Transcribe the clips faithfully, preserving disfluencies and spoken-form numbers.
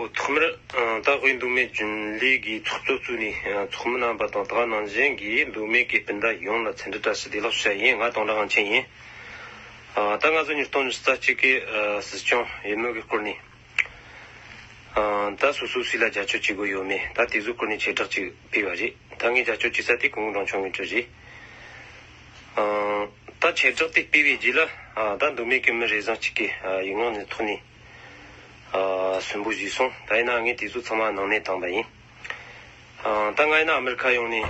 ཐོག་མར་ད་དབུས་མདོ་སྨད་རྒྱུན་ལས་ཀྱི་ཚོགས་གཙོ་བཙུགས་ནས་ཚོགས་མི་རྣམ་པ་དང་དེ་ག་ནང་བཞིན་གྱི་མདོ་སྨད་ཀྱི་སྤུན་ཟླ་ཡོངས་ལ་འཚམས་འདྲི་བཀྲ་ཤིས་བདེ་ལེགས་ཞུ་ཡ་ཡིན། ང་དོན་གྲུབ་དབང་ཆེན་ཡིན། ད་ང་ཚོ་ཉིས་སྟོང་ཉི་ཤུ་རྩ་གཅིག་གི་སྲིད་སྐྱོང་ཡིན་ནོ་གི་སྐོར་ནས། ད་སོ་སོ་སུ་ལ་རྒྱབ་སྐྱོར་བྱེད་དགོས་ཡོད་མེད་ད་དེ་ཚོའི་སྐོར་ནས་ཆེད་བསྒྲགས་ཅིག་སྤེལ་བ་རེད། ད་ངས་རྒྱབ་སྐྱོར་བྱེད་ས་དེ་སྐུ་ངོ་འབྲོང་ཆུང་དངོས་གྲུབ་རེད། ད་ཆེད་བསྒྲགས་དེ་སྤེལ་བའི་རྗེས་ལ་ད་མདོ་སྨད་ཀྱི་མི་རེ་ཟུང་གཅིག་གིས་ཡིག་ངག་ནས་ཐོག་ནས་གསོན་པོ་བཞེས་སོང་། ད་ཡིན་ན་ངས་དེ་ཚོ་ཚང་མ་ནང་ནས་བཏང་པ་ཡིན། ད་ང་ཡིན་ན་ཨ་མེ་རི་ཁ་ཡོང་ནས་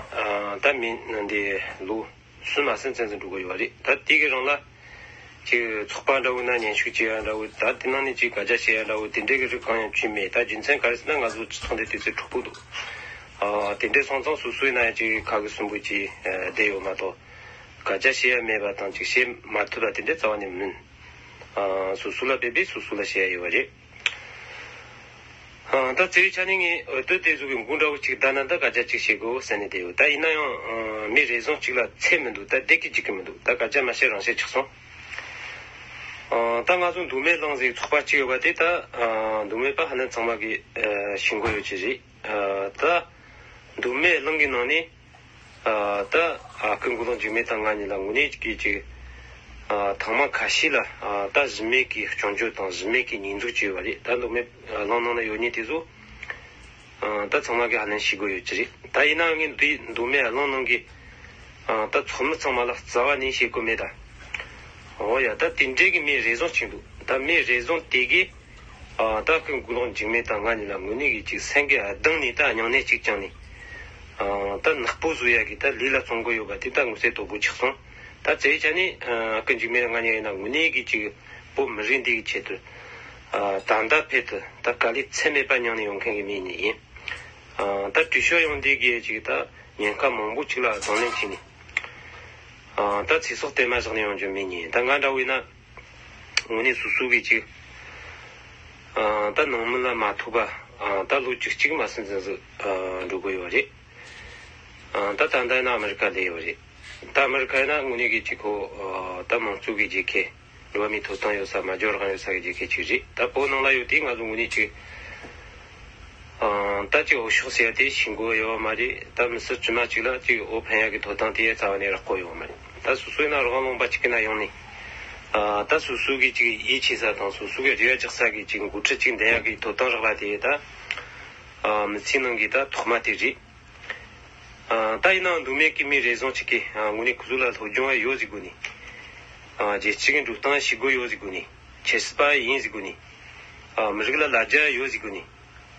ད་མི་འདི་ལོ་གསུམ་མ་ཟིན་ཙམ་ཟིན་འགྲོ་གི་ཡོད་རེད། ད་དེ་གི་རིང་ལ་ཅིག་ཚོགས་པ་འདྲ་བོ་ན་སྙན་ཞུ་བྱེད་ཡ་འདྲ་བོ་ད་དེ་ནང་ནས་ཅིག་བཀའ་རྒྱ་བཤད་ཡ་འདྲ་བོ་དེ་འདྲའི་གི་རིགས་གང་ཡང་བྱས་མེད། ད་རྒྱུ་མཚན་ག་རེ་ཟེར་ན་ང་ཚོ་སྤྱི་ཚོགས་འདི་དུས་ཚོད་འཁྲུག་པོ་འདུག་ཨ་དེ་འདྲའི་སོང་ཙང་སོ་སོའི་ན་ཡང་ཅིག་ཁ་གི་གསོན་པོ་ཅིག་བསྡད་ཡོད་མ་གཏོགས་བཀའ་རྒྱ་བཤད་ཡ་མེད་པ་དང་ཅིག་བཤད་མ་ཐུབ་པ་དེ་འདྲའི་རྩ་བ་ནས་མིན། ཨ་སོ་སོ་ལ་དཔེ་དཔེ་སོ་སོ་ལ་བཤད་ཡ་ཡོད་པ་རེད། ད་ཚེ་རིང་ཆ་ནས་ངས་འོས་བསྡུ་དེ་ཚོ་གི་མགོ་འདྲ་བོ་གཅིག་བསྡད་ན་ད་བཀའ་རྒྱ་གཅིག་བྱེད་དགོས་ཟེར་ནས་བསྡད་ཡོད། ད་ཡིན་ན་ཡང་མི་རེ་ཟུང་གཅིག་ལ་ཚད་མི་འདུག་ད་བསྡད་ཀྱི་འཇུག་གི་མི་འདུག་ད་བཀའ་རྒྱ་མ་བཤད་རང་བཤད་ཆགས་སོང་། ད་ང་ཚོ་མདོ་སྨད་གླིང་ཟེར་ཚོགས་པ་གཅིག་ཡོད་པ་དེ་ད་མདོ་སྨད་པ་ཧ་ལམ་ཚང་མ་གི་ཤེས་མགོ་ཡོད་ཀྱི་རེད། ད་མདོ་སྨད་གླིང་གི་ནང་ནས། ད་ཨ་ཁུ་མགོ་ལོག་འཇིགས་མེད་དང་ང་གཉིས་ལ་དངོས་གནས་ཀྱི་ཅིག་ཐེངས་མ་ཁ་ཤས་ལ་ད་གཞི་མེད་ཀྱི་སྐྱོན་བརྗོད་དང་གཞི་མེད་ཀྱི་ཉེས་འཛུགས་བྱས་པ་རེད། ད་མདོ་སྨད་གླིང་ནང་ན་ཡོད་མཁན་དེ་ཚོ་ད་ཚང་མ་གིས་ཧ་ལམ་ཤེས་དགོས་ཡོད་ཀྱི་རེད། ད་ཡིན་ནའང་ངས་འདི་མདོ་སྨད་གླིང་ནང་གི་ད་ཚོགས་མི་ཚང་མ་ལ་རྩ་བ་ནས་བཤད་དགོས་མེད་ད། འོ་ཡ་ད་དེ་འདྲའི་གི་མི་རེ་ཟུང་ཅིག་འདུག་ད་མི་རེ་ཟུང་དེ་གིས། ད་ཁོས་མགོ་ལོག་འཇིགས་མེད་དང་ང་གཉིས་ལ་དངོས་གནས་ཀྱི་ཅིག་སེམས་ཀྱི་གདིང་ནས་ད་སྙིང་ནད་ཅིག་བཅངས་ནས། ད་ནག་པོ་བཟོ་ཡ་གི་ད་ལས་ལ་བརྩོན་གི་ཡོད་པ་དེ་ད་ངོ་ཚ་དོད་པོ་ཆགས་སོང་། ད་བཙལ་བྱས་ནས་ཁོས་འཇིགས་མེད་ང་གཉིས་ཡིན་ན་དངོས་གནས་ཀྱི་ཅིག་བོད་མི་རིགས་འདི་གི་ཆེད་དུ། ད་ལྟ་ཕེབས་དུ་ད་དཀའ་ལས་ཚད་མེད་པ་མྱངས་ནས་ཡོང་མཁན་གྱི་མི་ཡིན། ད་དུས་ཤོག་ཡོང་འདི་གི་ཅིག་ད་ཉེན་ཁ་མང་པོ་ཅིག་ལ་གདོང་ལེན་བྱས་ནས། ད་ཚེ་སྲོག་གཏན་མ་བཞག་ནས་ཡོང་རྒྱུ་མི་ཡིན། ད་ང་འདྲ་བོ་ཡིན་ན། དངོས་གནས་སོ་སོ་གི་ཅིག་ཨ་ད་ནང་མི་ལ་མ་ཐུག་པ་ཨ་ད་ལོ་བཅུ་གཅིག་མ་ཟིན་ཙམ་ཟིག་ཨ་འགྲོ་གི་ཡོད་རེད། ཨ་ད་ད་ལྟ་ཡིན་ན་ཨ་མི་རི་ཀ་བསྡད་ཡོད་རེད། ད་ཨ་མི་རི་ཀ་ཡིན་ན་དངོས་གནས་ཀྱི་ཅིག་ཁོ་ཨ་ད་མང་གཙོ་གི་རྒྱལ་ཁབ་འགྲོ་བ་མིའི་ཐོབ་ཐང་ཡོད་ས་མ་འཇོག་རང་ཡོད་ས་གི་རྒྱལ་ཁབ་ཅིག་རེད། ད་བོད་ནང་ལ་ཡོད་དུས་ང་ཚོ་དངོས་གནས་ཅིག་ཨ་ད་ཅིག་འོས་ཤོག་ཟེར་ཡ་དེ་ཤེས་དགོས་ཡོད་མ་རེད། ད་མི་སེར་དཀྱུས་མ་ཅིག་ལ་ཅིག་འོས་འཕེན་ཡ་གི་ཐོབ་ཐང་དེ་ཡ་རྩ་བ་ནས་རག་གོ་ཡོད་མ་རེད། ད་སོ་སོའི་ནང་རང་དབང་ལུང་པ་ཅིག་གི་ནང་ཡོང་ནས་ཨ་ད་སོ་སོ་གི་ཅིག་ཡིད་ཆེས་ས་དང་སོ་སོ་གི་རེ་བ་རྒྱག་ས་གི་ཅིག་འགོ་ཁྲིད་ཅིག་འདེམས་ཡ་གི་ཐོབ་ཐང་རག་པ་དེ་ད་ཨ་མི་ཚེའི་ནང་གི་ད་ཐོག་མ་དེ་རེད། ཨ་ད་ཡིན་ནའང་མདོ་སྨད་ཀྱི་མི་རེ་ཟུང་ཅིག་གིས་ཨ་དངོས་གནས་ཁོ་ཚོ་ལ་སློབ་སྦྱོང་ཡོད་ཟེར་དགོས་ནི། ཨ་རྒྱལ་སྤྱི་གི་འགྲོ་སྟངས་ཤེས་དགོས་ཡོད་ཟེར་དགོས་ནི། ཆབ་སྲིད་པ་ཡིན་ཟེར་དགོས་ནི། ཨ་མི་རིགས་ལ་ལ་རྒྱ་ཡོད་ཟེར་དགོས་ནི།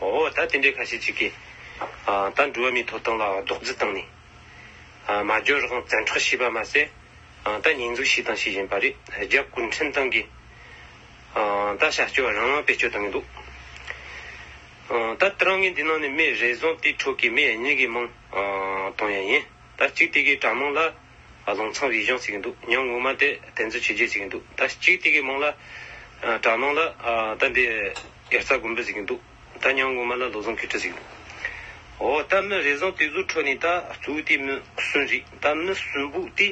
འོ་ད་དེ་འདྲའི་ཁ་ཤས་ཅིག་གིས་ཨ་ད་འགྲོ་བ་མིའི་ཐོབ་ཐང་ལ་རྡོག་རྫིས་བཏང་ནས། ཨ་མ་འཇོན་རང་བཙན་འཕྲོག་བྱས་པ་མ་ཟད། ཨ་ད་ཉེས་འཛུགས་བྱས་དང་བྱེད་བཞིན་པ་རེད། རྒྱ་གུང་ཁྲན་ཏང་གིས་ཨ་ད་བྱ་སྤྱོད་རང་དབང་བེད་སྤྱོད་བཏང་གི་འདུག་ཨ་ད་དེ་རིང་ངས་འདི་ནང་ནས་མི་རེ་ཟུང་དེའི་ཁྲོད་ཀྱི་མི་གཉིས་ཀྱི་མིང་ཨ་གཏོང་ཡ་ཡིན། ད་གཅིག་དེ་གའི་དྲ་མིང་ལ་ཨ་ལུང་ཚང་བི་ཞང་ཟེར་གྱི་འདུག་མྱིང་ངོ་མ་དེ་བསྟན་འཛིན་ཆོས་རྒྱལ་ཟེར་གྱི་འདུག་ད་གཅིག་དེ་གའི་མིང་ལ་ཨ་དྲ་མིང་ལ་ཨ་ད་འདི་དབྱར་རྩྭ་དགུན་འབུ་ཟེར་གྱི་འདུག་ད་མྱིང་ངོ་མ་ལ་བློ་བཟང་མཁས་གྲུབ་ཟེར་གྱི་འདུག་འོ་ད་མི་རེ་ཟུང་དེ་ཚོའི་ཁྲོད་ནས་ད་གཙོ་བོ་དེ་མི་གསུམ་རེད། ད་མི་གསུམ་པོ་དེ་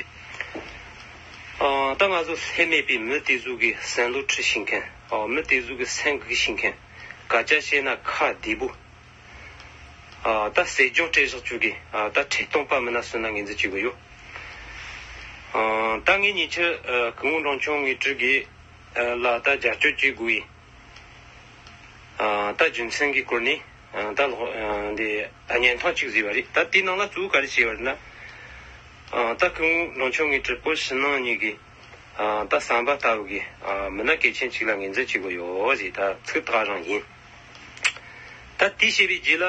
ཨ་ད་ང་ཚོ་ལྷད་མེད་པའི་མི་དེ་ཚོ་གི་བསམ་བློ་ཁྲིད་ཤེས་མཁན། ཨ་མི་དེ་ཚོ་གི་སེམས་འགུག་ཤེས་མཁན། སྐད་ཆ་བཤད་ན་ཁ་བདེ་པོ། ཨ་ད་ཟས་སྦྱོང་སྤྲད་བཞག་བཅུག་གི་ཨ་ད་ཁྲིད་སྟོན་པ་མི་སྣ་སུ་ན་ངོས་འཛིན་བྱེད་དགོས་ཡོད། ཨ་ད་ངས་ཉེ་ཆར་ཨ་སྐུ་ངོ་འབྲོང་ཆུང་དངོས་གྲུབ་ཀྱི་ཨ་ལ་ད་རྒྱབ་སྐྱོར་བྱེད་དགོས་ཡིན། ཨ་ད་རྒྱུ་མཚན་གྱི་སྐོར་ནས་ཨ་ད་ལོ་ཨ་འདི་ཨ་བརྙན་ཐུང་གཅིག་བཟོས་པ་རེད། ད་དེའི་ནང་ལ་གཙོ་བོ་ག་རེ་བྱས་པ་རེད་ན། ཨ་ད་སྐུ་ངོ་འབྲོང་ཆུང་དངོས་གྲུབ་བོད་ཕྱི་ནང་གཉིས་ཀྱི་ཨ་ད་བསམ་པ་ལྟ་བུ་གི་ཨ་མི་སྣ་གལ་ཆེན་གཅིག་ལ་ངོས་འཛིན་བྱེད་དགོས་ཡོད་ཟེར་ད་ཚིག་ད་ག་རང་ཡིན། ད་དེ་བཤད་པའི་རྗེས་ལ་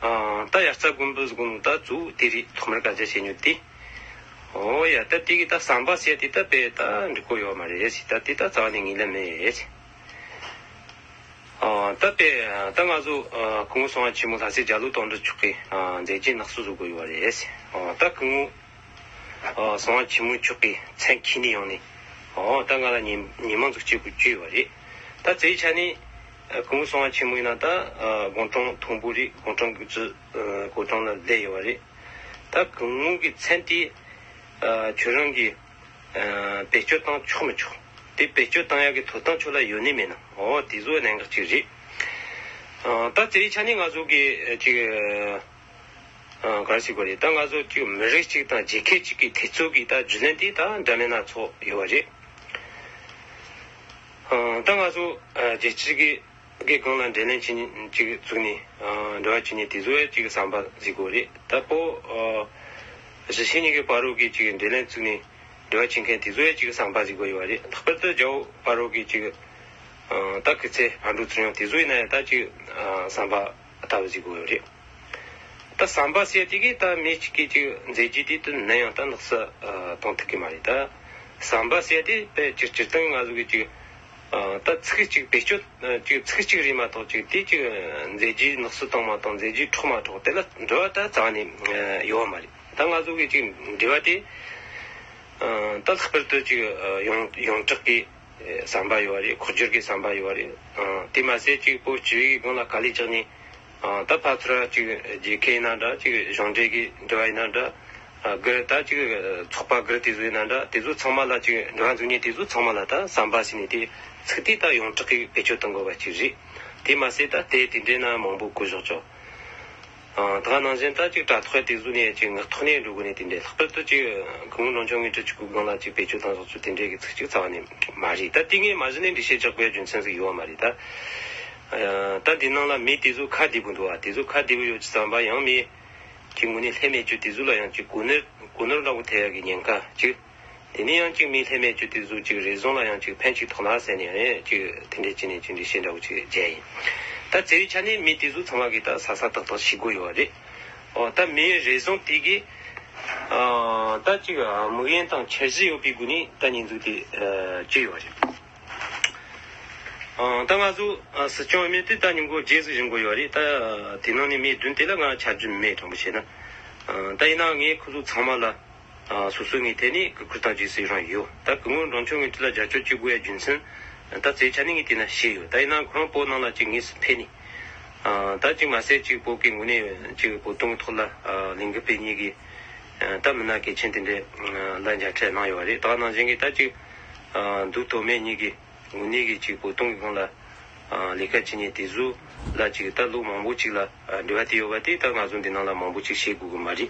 ཨ་ད་དབྱར་རྩྭ་དགུན་འབུ་ཟེར་གོ་ནོ་ད་གཙོ་བོ་དེ་རེད། ཐོག་མར་སྐད་ཆ་བཤད་ཉོ་དེ། འོ་ཡ་ད་དེ་གི་ད་བསམ་པ་ཟེར་དེ་ད་དཔེ་ད་འགྲིག་གོ་ཡོད་མ་རེད་ཟེར། ད་དེ་ད་རྩ་བ་ནས་ངེས་ལེ་མེད་ཟེར། ཨ་ད་དཔེ་ད་ང་ཚོ་ཨ་སྐུ་ངོ་སྲུང་བ་ཆེན་མོ་ལྷ་སྲས་རྒྱ་ལོ་དོན་གྲུབ་མཆོག་གིས་ཨ་མཛད་རྗེས་ནག་སུ་བཟོ་དགོས་ཡོད་རེད། ཨ་ད་སྐུ་ངོ་ཨ་སྲུང་བ་ཆེན་མོ་མཆོག་གིས་མཚན་འཁྱེར་ནས་ཡོང་ནས་ཨ་ད་ང་ལ་ཉེས་ཉེས་མིང་ཟིག་བཅོས་དགོས་བཅོས་ཡོད་རེད། ད་རྩ་བའི་ཆ་ནས་ཨ་སྐུ་ངོ་སྲུང་བ་ཆེན་མོ་ཡིན་ན་ད་ཨ་དགུང་གྲངས་མཐོན་པོ་རེད། དགུང་གྲངས་དགུ་བཅུ་ཨ་གོ་གྲངས་ལ་སླེབས་ཡོད་རེད། ད་སྐུ་ངོ་གི་མཚན་དེ་ཨ་ཁྱོད་རང་གིས་ཨ་བེད་སྤྱོད་བཏང་ཆོག་མི་ཆོག་དེ་བེད་སྤྱོད་བཏང་ཡག་གི་ཐོབ་ཐང་ཁྱོད་ལ་ཡོད་ནི་མེད་ན། འོ་དེ་ཚོ་གནད་འགག་ཅིག་རེད། ཨ། ད་དེའི་ཆ་ནས་ང་ཚོ་གི་ཅིག་ཨ། ག་རེ་ཟེར་དགོས་རེད། ད་ང་ཚོ་ཅིག་མི་རིགས་གཅིག་དང་རྒྱལ་ཁབ་གཅིག་གི་འཐབ་རྩོད་ཀྱི་ད་བརྗོད་ལན་དེ་ད་འདྲ་མིན་སྣ་ཚོགས་ཡོད་པ་རེད། ཨ། ད་ང་ཚོ་ཨ། རྒྱལ་སྤྱི་གི་གི་སྒང་ལ་འབྲེལ་ལན་བྱེད་མཁན་ཅིག་བཙུགས་ནས། ཨ། འབྲེལ་བ་བྱེད་མཁན་དེ་ཚོ་ཡང་ཅིག་ཟམ་པ་ཟེར་དགོས་རེད། ད་བོད་ཨ། གཞིས་བྱེས་གཉིས་ཀྱི་བར་རོ་གི་ཅིག་འབྲེལ་ལན་བཙུགས་ནས་འབྲེལ་བ་བྱེད་མཁན་དེ་ཚོ་ཡང་ཅིག་ཟམ་པ་ཟེར་དགོས་ཡོད་པ་རེད། ལྷག་པར་དུ་རྒྱ་བོད་བར་རོ་གི་ཅིག་ཨ། ད་སྐུ་ཚེ་ཕར་འགྲོ་ཚུར་ཡོང་དེ་ཚོ་ཡིན་ན་ཡང་ད་ཅིག་ཨ། ཟམ་པ་ལྟ་བུ་ཟེར་དགོས་ཡོད་རེད། ད་ཟམ་པ་ཟེར་དེ་གིས་ད་མི་གཅིག་གིས་ཅིག་མཛད་རྗེས་དེ་དུ་ནམ་ཡང་ད་ནགས་སུ་ཨ། གཏོང་ཐུབ་ཀྱི་མ་རེད། ད་ཟམ་པ་ཟེར་དེ་དཔེ་སྤྱིར་སྤྱིར་བཏང་ང་ཚོ་གི་ཅིག་ཨ། ད་ཚིག་གཅིག་བེད་སྤྱོད་ཅིག་ཚིག་གཅིག་རེད་མ་གཏོགས་ཅིག་དེ་ཅིག་མཛད་རྗེས་ནགས་སུ་གཏོང་མ་གཏོང་། མཛད་རྗེས་འཕྲོག་མ་འཕྲོག་དེ་ལ་འགྲོ་བ་ད་རྩ་བ་ནས་ཡོད་པ་མ་རེད། ད་ང་ཚོ་གི་ཅིག་འབྲེལ་བ་དེ་ཨ། ད་ལྷག་པར་དུ་ཅིག་ཡོངས་ཡོངས་གྲགས་ཀྱི་ཟམ་པ་ཡོད་པ་རེད། ཁོག་སྒྱུར་གྱི་ཟམ་པ་ཡོད་པ་རེད། ཨ། དེ་མ་ཟད་ཅིག་བོད་སྤྱི་པའི་སྒང་ལ་དཀའ་ལས་རྒྱག་ནས། ཨ། ད་ཕར་ཚུར་ཅིག་རྒྱལ་ཁབ་ཡིན་ན་འདྲ། ཅིག་གཞུང་འབྲེལ་གྱི་འབྲེལ་བ་ཡིན་ན་འདྲ། ཨ། སྒེར་ད་ཅིག་ཚོགས་པ་སྒེར་དེ་ཚོ་ཡིན་ན་འདྲ། དེ་ཚོ་ཚང་མ་ལ་ཅིག་འབྲེལ་བ་འཛུགས་མཁན་དེ་ཚོ་ཚང་མ་ལ་ད་ཟམ་པ་ཟེར་ནས་དེ་ཚིག་དེ་ད་ཡོངས་གྲགས་ཀྱི་བེད་སྤྱོད་གཏོང་དགོས་པ་ཅིག་རེད། དེ་མ་ཟད་ད་དེ་དེ་འདྲའི་ན་མང་པོ་བཀོད་བཞག་ཆོག་ཨ། ད་ག་ནང་བཞིན་ད་ཅིག་དྲ་ཐོག་དེ་ཚོ་ནས་ཅིག་ངག་ཐོག་ནས་འགྲོ་དགོས་ནས། དེ་འདྲའི་ལྷག་པར་དུ་ཅིག་སྐུ་ངོ་འབྲོང་ཆུང་དངོས་གྲུབ་ཆོས་སྐུའི་སྒང་ལ་ཅིག་བེད་སྤྱོད་བཏང་ཆོག་ཚུལ་དེ་འདྲའི་གི་ཚིག་ཅིག་རྩ་བ་ནས་མ་རེད། ད་དེ་ངས་མ་གཞི་ནས་འགྲེལ་བཤད་རྒྱག་དགོས་ཡ་རྒྱུ་མཚན་ཟིག་ཡོད་པ་མ་རེད། ད་ཨ། ད་འདི་ནང་ལ་མི་དེ་ཚོ་ཁ་བདེ་པོ་འདུག་བ། དེ་ཚོ་ཁ་བདེ་པོ་ཡོད་ཅི་ཙམ་པ་ཡང་མི་ཅིག་ངོས་ནས་ལྷད་མེད་རྒྱུ་དེ་ཚོ་ལ་ཡང་ཅིག་གོ་ནོར་གོ་ནོར་འདྲ་པོ་ཐེབས་ཡ་གི་ཉེན་ཁ་ཅིག་དེ་ནས་ཡང་ཅིག་མི་ལྷད་མེད་རྒྱུ་དེ་ཚོ་ཅིག་རེ་ཟུང་ལ་ཡང་ཅིག་ཕན་ཅིག་ཐོགས་ན་ཟེར་ནས་ཅིག་དེ་འདྲས་བྱས་ནས་ཅིག་འགྲེལ་བཤད་འདྲ་བོ་ཅིག་བརྒྱབ་ཡིན། ད་རྩ་བའི་ཆ་ནས་མི་དེ་ཚོ་ཚང་མ་གིས་ད་གཟབ་གཟབ་ཏག་ཏག་ཤེས་དགོས་ཡོད་རེད། ཨོ། ད་མིའི་རེ་ཟུང་དེ་གིས་ཨ། ད་ཅིག་དམིགས་ཡུལ་དང་འཆར་གཞི་ཡོད་པའི་སྒོ་ནས་ད་ཉེས་འཛུགས་དེ་ཨ། བྱས་ཡོད་རེད། ཨ། ད་ང་ཚོ་ཨ། སྲིད་སྐྱོང་འོས་མི་དེ་ད་མྱི་མགོ་བརྒྱད་ཟིག་བཞེངས་དགོས་ཡོད་རེད། ད་དེ་ནང་ནས་མི་བདུན་དེ་ལ་ང་ཆ་རྒྱུས་མེད། དྲང་པོ་བཤད་ན། ཨ། ད་ཡིན་ནའང་ངས་ཁོ་ཚོ་ཚང་མ་ལ་ཨ། སོ་སོའི་ངོས་ཐད་ནས་གུས་བཀུར་དང་རྗེས་སུ་ཡི་རང་ཡོད། ད་སྐུ་ངོ་འབྲོང་ཆུང་དངོས་གྲུབ་ལ་རྒྱབ་སྐྱོར་བྱེད་དགོས་ཡ་རྒྱུ་མཚན་ད་རྩ་བའི་ཆ་ནས་ངས་དེ་ན་བཤད་ཡོད། ད་ཡིན་ནའང་ཁོ་རང་བོད་ནང་ལ་ཅིག་དངོས་སུ་ཕེབས་ནས། ཨ། ད་ཅིག་མ་ཟད་ཅིག་བོད་ཀྱི་ངོས་ནས་ཅིག་བོད་དོན་གྱི་ཐོག་ལ་ཨ། ལས་འགུལ་སྤེལ་མཁན་གྱི་ཨ། ད་མི་སྣ་གལ་ཆེན་དེ་འདྲས་ལ་མཇལ་འཕྲད་གནང་ཡོད་པ་རེད། ད་ག་ནང་བཞིན་གྱི་ད་ཅིག་ཨ། འདུག་དོ་མེད་གཉིས་ཀྱི་ངོས་ནས་ཀྱི་ཅིག་བོད་དོན་གྱི་སྒང་ལ་ཨ། ལས་ཀ་བྱེད་མཁན་དེ་ཚོ་ལ་ཅིག་ད་ལོ་མང་པོ་ཅིག་ལ་ཨ། འབྲེལ་བ་དེ་ཡོད་པ་དེ་ད་ང་ཚོ་འདི་ནང་ལ་མང་པོ་ཅིག་བཤད་དགོས་ཀྱི་མ་རེད།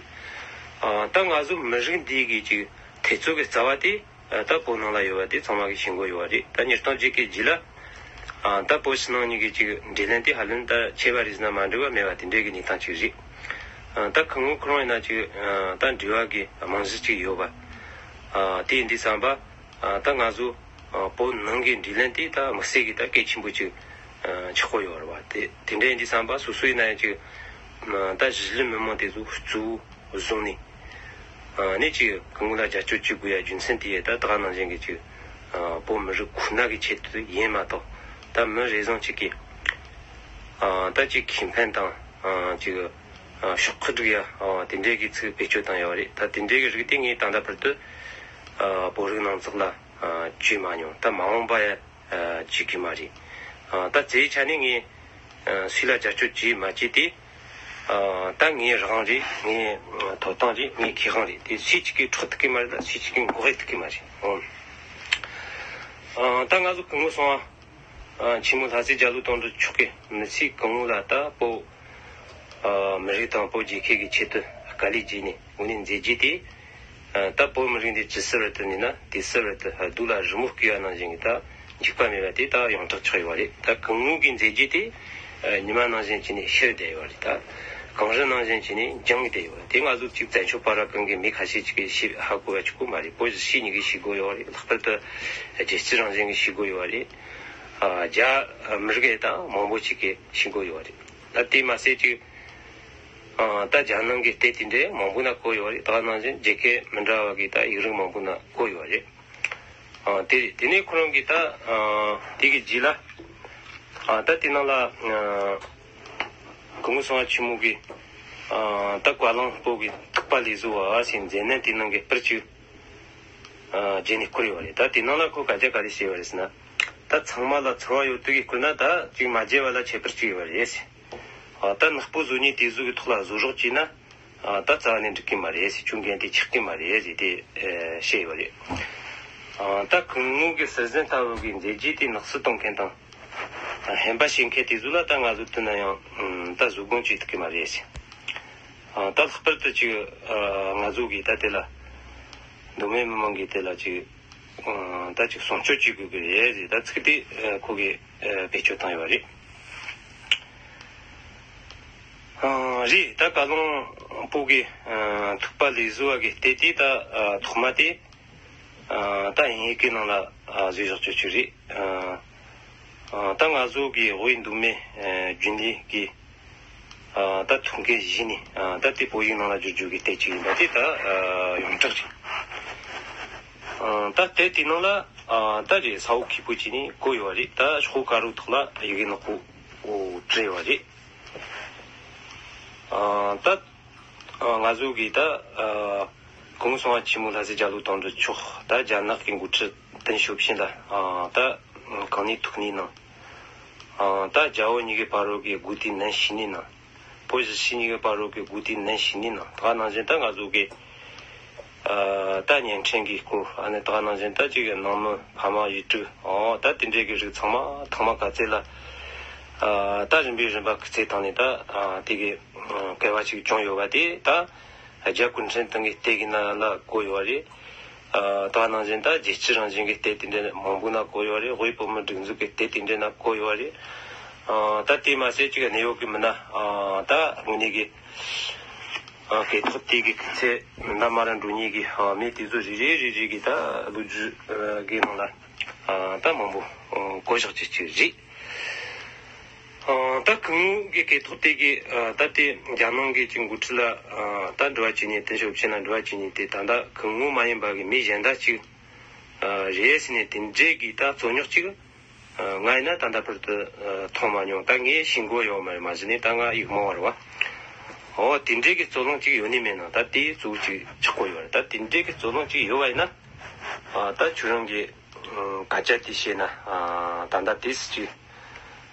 ཨ། ད་ང་ཚོ་མི་རིགས་འདི་གི་ཅིག་འཐབ་རྩོད་ཀྱི་རྩ་བ་དེ་ཨ། ད་བོད་ནང་ལ་ཡོད་པ་དེ་ཚང་མ་གིས་ཤེས་དགོས་ཡོད་པ་རེད། ད་ཉིས་སྟོང་བརྒྱད་ཀྱི་རྗེས་ལ་ཨ། ད་བོད་ཕྱི་ནང་གཉིས་ཀྱི་ཅིག་འབྲེལ་ལན་དེ་ཧ་ལམ་ད་ཆད་པ་རེད་ཟེར་ན་མ་འགྲིག་པ་མེད་པ་དེ་འདྲའི་གི་གནས་སྟངས་ཅིག་རེད། ཨ། ད་སྐུ་ངོ་ཁོ་རང་ཡིན་ན་ཅིག་ཨ། ད་འབྲེལ་བ་གི་རྨང་གཞི་ཅིག་ཡོད་པ། ཨ། དེ་ཡིན་དུས་ཙམ་པ། ཨ། ད་ང་ཚོ་ཨ། བོད་ནང་གི་འབྲེལ་ལན་དེ་ད་དམིགས་བསལ་གྱི་ད་གལ་ཆེན་པོ་ཅིག་ཨ། ཆགས་ཀྱི་ཡོད་རེད་བ། དེ་དེ་འདྲ་ཡིན་དུས་ཙམ་པ་སོ་སོ་ཡིན་ན་ཡང་ཅིག་ཨ། ད་གཞིས་ལུས་མི་མང་དེ་ཚོ་གཙོ་བོ་བཟུང་ནས་ཨ། ནས་ཅིག་སྐུ་ངོ་ལ་རྒྱབ་སྐྱོར་བྱེད་དགོས་ཡ་རྒྱུ་མཚན་དེ་ཡ་ད་ད་ག་ནང་བཞིན་གྱི་ཅིག་ཨ། བོད་མི་རིགས་ཁོ་ན་གི་ཆེད་དུ་ཡིན་མ་གཏོགས། ད་མི་རེ་ཟུང་ཅིག་གིས་ཨ། ད་ཅིག་ཁེ་ཕན་དང་ཨ། ཅིག་ཨ། ཤོག་ཁག་སྒྲིག་ཡ་ཨ། དེ་འདྲའི་གི་ཚིག་བེད་སྤྱོད་བཏང་ཡོད་རེད། ད་དེ་འདྲའི་གི་རིགས་དེ་ངས་ད་ལྟ་བར་དུ་ཨ། བོད་རིགས་ནང་ཚགས་ལ་ཨ། བྱས་མ་མྱོང་། ད་མ་འོངས་པ་ཡ་ཨ། བྱེད་ཀྱི་མ་རེད། ཨ། ད་རྩ་བའི་ཆ་ནས་ངས་ཨ། སུ་ལ་རྒྱབ་སྐྱོར་བྱེད་མ་བྱེད་དེ་ཨ། ད་ངའི་རང་དབང་རེད། ངའི་ཐོབ་ཐང་རེད། ངའི་ཁེ་དབང་རེད། དེ་སུས་གཅིག་གིས་འཕྲོག་ཐུབ་ཀྱི་མ་རེད། ད་སུས་གཅིག་གིས་འགོག་ཐུབ་ཀྱི་མ་རེད། ཨོ། ཨ། ད་ང་ཚོ་སྐུ་ངོ་སོང་ཨ། ཨ། ཆེན་མོ་ལྷ་སྲས་རྒྱ་ལོ་དོན་གྲུབ་མཆོག་གིས་མི་ཚེ་གང་བོ་ལ་ད་བོད་ཨ། མི་རིགས་དང་བོད་རྒྱལ་ཁབ་ཀྱི་ཆེད་དུ་དཀའ་ལས་བརྒྱབ་ནས་དངོས་གནས་མཛད་རྗེས་དེ་ཨ། ད་བོད་མི་རིགས་འདི་ཇི་སྲིད་བར་དུ་གནས་ན་དེ་སྲིད་བར་དུ་སྡུག་ལ་རི་མོ་བརྐོས་པ་ནང་བཞིན་གྱི་ད་འཇིགས་པ་མེད་པ་དེ་ད་ཡོངས་གྲགས་ཆགས་ཡོད་རེད། ད་སྐུ་ངོ་གི་མཛད་རྗེས་དེ་ཨ། ཉི་མ་ནང་བཞིན་བྱས་ནས་ཤར་བསྡད་ཡོད་རེད། ད་གངས་རི་ནང་བཞིན་བྱས་ནས་འགྱིང་བསྡད་ཡོད་རེད། དེ་ང་ཚོ་གཅིག་བཙན་བྱོལ་བར་གང་གི་མི་ཁ་ཤས་ཅིག་གིས་ཤེས་ཧ་གོ་བ་ཅིག་གོ་མ་རེད། བོད་གཞིས་བྱེས་གཉིས་ཀས་ཤེས་དགོས་ཡོད་རེད། ལྷག་པར་དུ་རྒྱལ་སྤྱི་རང་བཞིན་གྱིས་ཤེས་དགོས་ཡོད་རེད། ཨ། རྒྱ་མི་རིགས་ད་མང་པོ་ཅིག་གིས་ཤེས་དགོས་ཡོད་རེད། ད་དེ་མ་ཟད་ཅིག་ཨ། ད་རྒྱལ་ནང་གི་སྡེ་དེ་འདྲའི་མང་པོ་ན་གོ་ཡོད་རེད། ད་ནང་བཞིན་རྒྱལ་ཁབ་མི་འདྲ་བ་གི་ད་ཡིག་རིགས་མང་པོ་ན་གོ་ཡོད་རེད། ཨ། དེ་རེད། དེ་ནས་ཁོ་རང་གིས་ད་ཨ། དེ་གི་རྗེས་ལ་ཨ། ད་དེ་ནང་ལ་ཨ། སྐུ་ངོ་སྲུང་བ་ཆེན་མོ་གིས་ཨ། ད་བཀའ་བློན་སྤོ་གི་ཐུག་པ་ལས་བཟོ་བ་ཟེར་མཛད་རྣམ་དེ་ནང་གི་པར་གཅིག་ཨ། རྗེས་ནས་བསྐུར་ཡོད་རེད། ད་དེ་ནང་ལ་ཁོ་སྐད་ཆ་ག་རེ་བཤད་ཡོད་རེད་ཟེར་ན། ད་ཚང་མ་ལ་ཚོར་བ་ཡོད་དུས་ཀྱི་བསྐུར་ན་ད་ཅིག་མ་བརྗེད་པ་ལ་ཁྱད་པར་ཅིག་ཡོད་རེད་ཟེར། ཨ། ད་ནག་པོ་བཟོ་ཉེས་དེ་བཟོ་གི་ཐོག་ལ་བཟོ་རོགས་བྱས་ན་ཨ། ད་རྩ་བ་ནས་འགྲིག་གི་མ་རེད་ཟེར། ཁྱོད་འགན་དེ་ཆགས་ཀྱི་མ་རེད་ཟེར་དེ་ཨ། བཤད་ཡོད་རེད། ཨ། ད་སྐུ་ངོ་གི་སྲིད་འཛིན་ལྟ་བུ་གི་མཛད་རྗེས་དེ་ནག་སུ་གཏོང་མཁན་དང་། ཧན་པ་བྱེད་མཁན་དེ་ཚོ་ལ་ད་ང་ཚོ་དེ་ན་ཡང་ད་བཟོད་སྒོམ་བྱེད་ཐུབ་ཀྱི་མ་རེད་ཟེར། ད་ལྷག་པར་དུ་ཅིག་ང་ཚོ་གིས་ད་དེ་ལ་མདོ་སྨད་མི་མང་གིས་དེ་ལ་ཅིག་ད་ཅིག་སྲུང་སྐྱོབ་བྱེད་དགོས་ཀྱི་རེད་ཟེར། ད་ཚིག་དེ་ཁོ་གིས་བེད་སྤྱོད་བཏང་ཡོད་པ་རེད། རེད། ད་བཀའ་བློན་སྤོ་གི་ཐུག་པ་ལས་བཟོ་བ་གི་ལྟས་དེ་ད་ཐོག་མ་དེ་ད་ཡིན་གི་ནང་ལ་བཟོས་བཞག་ཆོག་ཆོག་རེད། ད་ང་ཚོ་གི་དབུས་མདོ་སྨད་རྒྱུན་ལས་ཀྱི་ད་ཐུག་མཁན་གཞི་ནས་ད་དེ་བོད་ཡིག་ནང་ལ་བསྒྱུར་རྒྱུ་གི་ལྟས་གཅིག་ཡིན་པ་དེ་ད་ཡོངས་གྲགས་རེད། ད་ལྟས་དེ་ནང་ལ་ད་རེད་ས་འོག་ཁེ་པོ་ཅིག་ནས་བཀོད་ཡོད་རེད། ད་ཤོག་དཀར་པོ་ཐོག་ལ་ཡི་གེ་ནག་པོ་བྲིས་ཡོད་རེད། ད་ང་ཚོ་གིས་ད་སྐུ་ངོ་སྲུང་བ་ཆེན་མོ་ལྷ་སྲས་རྒྱ་ལོ་དོན་གྲུབ་མཆོག་ད་རྒྱ་ནག་གི་འགོ་ཁྲིད་ཏེང་ཞའོ་ཕིན་ལ་ད་གང་ནས་ཐུག་ནས་ནང་ད་རྒྱ་བོད་གཉིས་ཀའི་བར་རོ་གི་སྒོ་དེ་ནན་ཞིག་ནས་ནང་བོད་གཞིས་བྱེས་གཉིས་ཀའི་བར་རོ་གི་སྒོ་དེ་ནན་ཞིག་ནས་ནང་ད་ག་ནང་བཞིན་ད་ང་ཚོ་གི་ད་བརྙན་འཕྲིན་གྱི་སྐོར་ཨ་ནི་ད་ག་ནང་བཞིན་ད་ཅིག་ནང་མི་ཕ་མ་ཡུལ་གྲུ་ཨོ་ད་དེ་འདྲའི་གི་རིགས་ཚང་མ་ཐང་མ་ག་ཚད་ལ་ད་རིམ་པས་རིམ་པ་གི་ཚད་བཏང་ནས་ད་དེ་གི་བསྐལ་བ་ཅིག་བྱུང་ཡོད་པ་དེ་ད་རྒྱ་གུང་ཁྲན་ཏང་གི་ལྟས་ཀྱི་ནང་ལ་བཀོད་ཡོད་རེད། ད་ག་ནང་བཞིན་ད་རྒྱལ་སྤྱི་རང་བཞིན་གྱི་ལྟས་དེ་འདྲ་མང་པོ་ན་བཀོད་ཡོད་རེད། དབུས་བོད་མི་སྒྲིག་འཛུགས་ཀྱི་ལྟས་དེ་འདྲ་ན་བཀོད་ཡོད་རེད། ད་དེ་མ་ཟད་ཅིག་གནས་ཡོད་ཀྱི་མི་སྣ་ད་དངོས་གནས་ཀྱི་སྐད་ཐོག་དེ་གི་ཚེ་འདམ་མ་ར་འགྲོ་ཉེ་གི་མི་དེ་ཚོ་རེ་རེ་རེ་རེ་གི་ད་ལོ་རྒྱུས་གི་ནང་ལ་ད་མང་པོ་བཀོད་བཞག་ཅིག་ཅིག་རེད། ད་སྐུ་ངོ་གི་སྐད་ཐོག་དེ་གི་ད་དེ་རྒྱ་ནང་གི་ཅིག་འགོ་ཁྲིད་ལ་ད་འབྲེལ་བ་བྱས་ནས་ཏེང་ཞའོ་ཕིན་ལ་འབྲེལ་བ་བྱས་ནས་དེ་ད་ད་སྐུ་ངོ་མ་ཡིན་པ་གི་མི་གཞན་དག་ཅིག་རེད་ཟེར་ནས་དེ་འདྲས་གི་ད་རྩོད་རྙོག་ཅིག་ང་ཡིན་ན་ད་ལྟ་བར་དུ་མཐོང་མ་མྱོང་། ད་ངས་ཤེས་མགོ་ཡོད་མ་རེད། མ་གཞི་ནས་ད་ང་ཡིག་རྨོངས་པ་རེད་བ། འོ་དེ་འདྲས་ཀྱི་རྩོད་གླེང་ཅིག་ཡོད་ནི་མེད་ན་ད་དེའི་གཙོ་བོ་ཅིག་ཆགས་ཀྱི་ཡོད་རེད། ད་དེ་འདྲས་ཀྱི་རྩོད་གླེང་ཅིག་ཡོད་པ་ཡིན་ན་ད་ཁྱོད་རང་གིས་སྐད་ཆ་དེ་བཤད་ན་ད་ལྟ་དེ་སྲིད་ཅིག་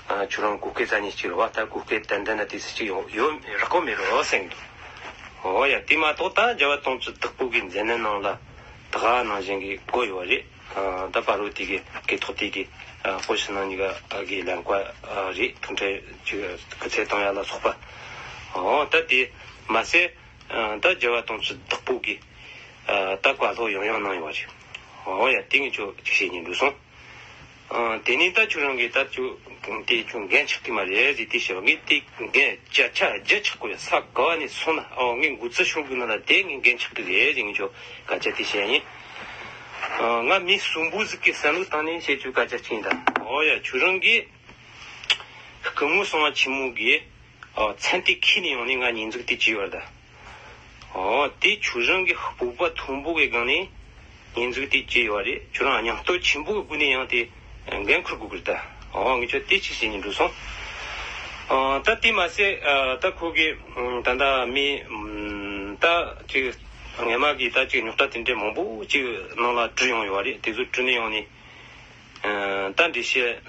ཁྱོད་རང་གོ་སྐད་རྩ་ཉིད་ཅིག་རེད་བ། ད་གོ་སྐད་ཏན་ཏན་ན་དེ་སྲིད་ཅིག་ཡོང་ཡོད་རག་གོ་མེད་རོ་སེང་གི། འོ་ཡ་དེ་མ་གཏོགས་ད་རྒྱལ་བ་དོན་གྲུབ་བདག་པོ་གི་མཛད་རྣམ་ནང་ལ་ད་ག་ནང་བཞིན་གྱི་བཀོད་ཡོད་རེད། ད་བར་རོ་དེ་གི་སྐད་ཐོག་དེ་གི་ཨ་བཀོད་ཕྱི་ནང་གཉིས་ཀ་གི་ལན་བཀའ་རེད། ཐུགས་ཁྲལ་ཅིག་སྐུ་ཚེ་བཏང་ཡ་ལ་སོགས་པ། འོ་ད་དེ་མ་ཟད་ད་རྒྱལ་བ་དོན་གྲུབ་བདག་པོ་གི་ད་བཀའ་སློབ་ཡང་ཡང་གནང་ཡོད་རེད། འོ་ཡ་དེ་ངས་ཁྱོད་ཅིག་བཤད་སྙིང་འདོད་སོང་། དེ་ནས་ད་ཁྱོད་རང་གིས་ད་ཁྱོད་དེ་ཁྱོད་འགན་ཆགས་ཀྱི་མ་རེད་ཟེར་དེ་བཤད་པ་ངས་དེ་འགན་བརྒྱ་ཆ་བརྒྱ་ཆགས་དགོས་ཡ། ས་ག་བ་ནས་སོང་ན་ཨོ་ངས་འགོ་ཚུགས་ཤོར་དགོས་ན་ལ་དེ་ངས་འགན་ཆགས་ཀྱི་རེད་ཟེར་ངས་ཁྱོད་སྐད་ཆ་དེ་བཤད་ཡིན། ང་མི་གསུམ་པོ་ཟིག་གི་བསམ་བློ་བཏང་ནས་བཤད་ཁྱོད་སྐད་ཆ་གཅིག་ཡིན་ད། ཨོ་ཡ་ཁྱོད་རང་གིས་སྐུ་ངོ་སྲུང་བ་ཆེན་མོ་གིས་ཨོ་མཚན་དེ་ཁྱེར་ནས་ཡོང་ནས་ང་ཉེས་འཛུགས་དེ་བྱས་ཡོད་ད། ཨོ་དེ་ཁྱོད་རང་གི་སྤོབས་པ་མཐོན་པོ་གི་སྒང་ནས་ཉེས་འཛུགས་དེ་བྱས་ཡོད་རེད། ཁྱོད་རང་སྙིང་སྟོབས་ཆེན་པོ་གི་སྒོ་ནས་ཡང་དེ་འགན་འཁུར་དགོས་ཀྱི་རེད་ད། ཨོ་ངས་ཁྱོད་དེ་ཅིག་བཤད་སྙིང་འདོད་སོང་། ཨོ་ད་དེ་མ་ཟད་ཨ་ད་ཁོ་གི་ད་ལྟ་མི་ད་ཅིག་སྔས་མ་གི་ད་ཅིག་རྙོག་དྲ་དེ་འདྲའི་མང་པོ་ཅིག་ནང་ལ་བྲིས་ཡོང་ཡོད་རེད། དེ་ཚོ་བྲིས་ནས་ཡོང་ནས། ད་འགྲེལ་བཤད་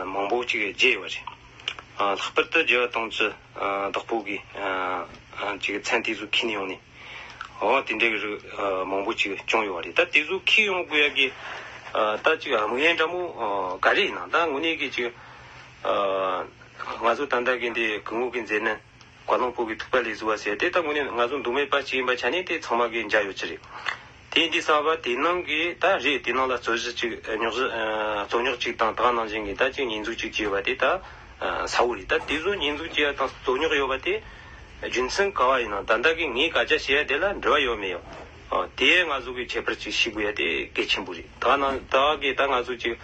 མང་པོ་ཅིག་བརྗེས་ཡོད་རེད། ལྷག་པར་དུ་རྒྱལ་བ་དོན་གྲུབ་བདག་པོ་གི་ཅིག་མཚན་དེ་ཚོ་ཁྱེར་ནས་ཡོང་ནས་འོ་དེ་འདྲའི་རིགས་མང་པོ་ཅིག་བྱུང་ཡོད་རེད། ད་དེ་ཚོ་ཁྱེར་ཡོང་དགོས་ཡ་གི་ད་ཅིག་དམིགས་ཡུལ་འདྲ་མོ་ག་རེ་ཡིན་ན་ད་དངོས་གནས་གི་ཅིག་ང་ཚོ་ད་ལྟ་གི་འདི་སྐུ་ངོ་གི་མཛད་རྣམ། བཀའ་བློན་སྤོ་གི་ཐུག་པ་ལས་བཟོ་བ་ཟེར་དེ་ད་དངོས་གནས་ང་ཚོ་མདོ་སྨད་པ་གཅིག་ཡིན་པ་ཆ་ནས་དེ་ཚང་མ་གི་མཇལ་ཡོད་ཀྱི་རེད། དེ་འདི་གསར་པ་དེ་ནང་གི་ད་རེད་དེ་ནང་ལ་རྩོད་གཞི་གཅིག་རྙོག་གཞི་རྩོད་རྙོག་གཅིག་དང་ད་ནང་བཞིན་གི་ད་གཅིག་ཉེས་འཛུགས་གཅིག་བྱས་པ་དེ་ད་གསལ་བོ་རེད། ད་དེ་ཚོ་ཉེས་འཛུགས་བྱས་ཡ་དང་རྩོད་རྙོག་ཡོད་པ་དེ་རྒྱུ་མཚན་ག་བ་ཡིན་ན་ད་ལྟ་གི་ངས་སྐད་ཆ་བཤད་ཡ་དེ་ལ་འབྲེལ་བ་ཡོད་མེད་ཡོད་དེ་ང་ཚོ་གི་ཁྱད་པར་གཅིག་ཤེས་དགོས་ཡ་དེ་གལ་ཆེན་པོ་རེད། ད་ནང་ད་གི་ད་ང་ཚོ་གཅིག་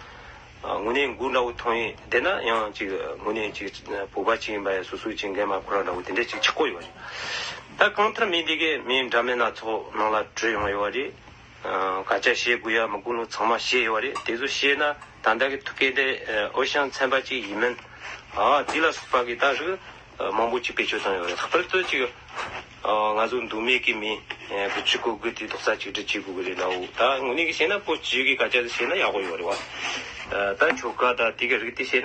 དངོས་གནས་མགོ་འདྲ་བོ་ཐོན་ཡིན་བསྡད་ན་ཡང་ཅིག་དངོས་གནས་ཅིག་བོད་པ་ཅིག་ཡིན་པ་ཡང་སོ་སོའི་ཅིག་འགན་མ་ཁུར་ར་འདྲ་བོ་དེ་འདྲས་ཅིག་ཆགས་ཀྱི་ཡོད་རེད། ད་གང་ལྟར་མི་འདི་གས་མི་འདྲ་མིན་སྣ་ཚོགས་ནང་ལ་བྲོས་ཡོང་ཡོད་རེད། སྐད་ཆ་བཤད་དགོས་ཡ་མི་དགོས་ནོ་ཚང་མ་བཤད་ཡོད་རེད། དེ་ཚོ་བཤད་ན་ད་ལྟ་གི་ཐུག་གི་འདི་འོ་ཞང་ཚན་པ་ཅིག་ཡིན་མིན་ཨ་དེ་ལ་སོགས་པ་གི་ད་རིགས། མང་པོ་ཅིག་བེད་སྤྱོད་བཏང་ཡོད་རེད། ལྷག་པར་དུ་ཅིག་ང་ཚོ་མདོ་སྨད་ཀྱི་མི་དགུ་བཅུ་གོ་དགུ་དེ་རྡོག་རྩ་གཅིག་སྒྲིལ་བྱེད་དགོས་ཀྱི་རེད་ལབ། ད་དངོས་གནས་ཀྱི་བཤད་ན་བོད་སྤྱི་གི་སྐད་ཆ་དེ་བཤད་ན་ཡག་པོ་ཡོད་རེད་བ། ད་ཆོལ་ཁ་ད་དེ་གི་རིགས་དེ་བཤད་ན་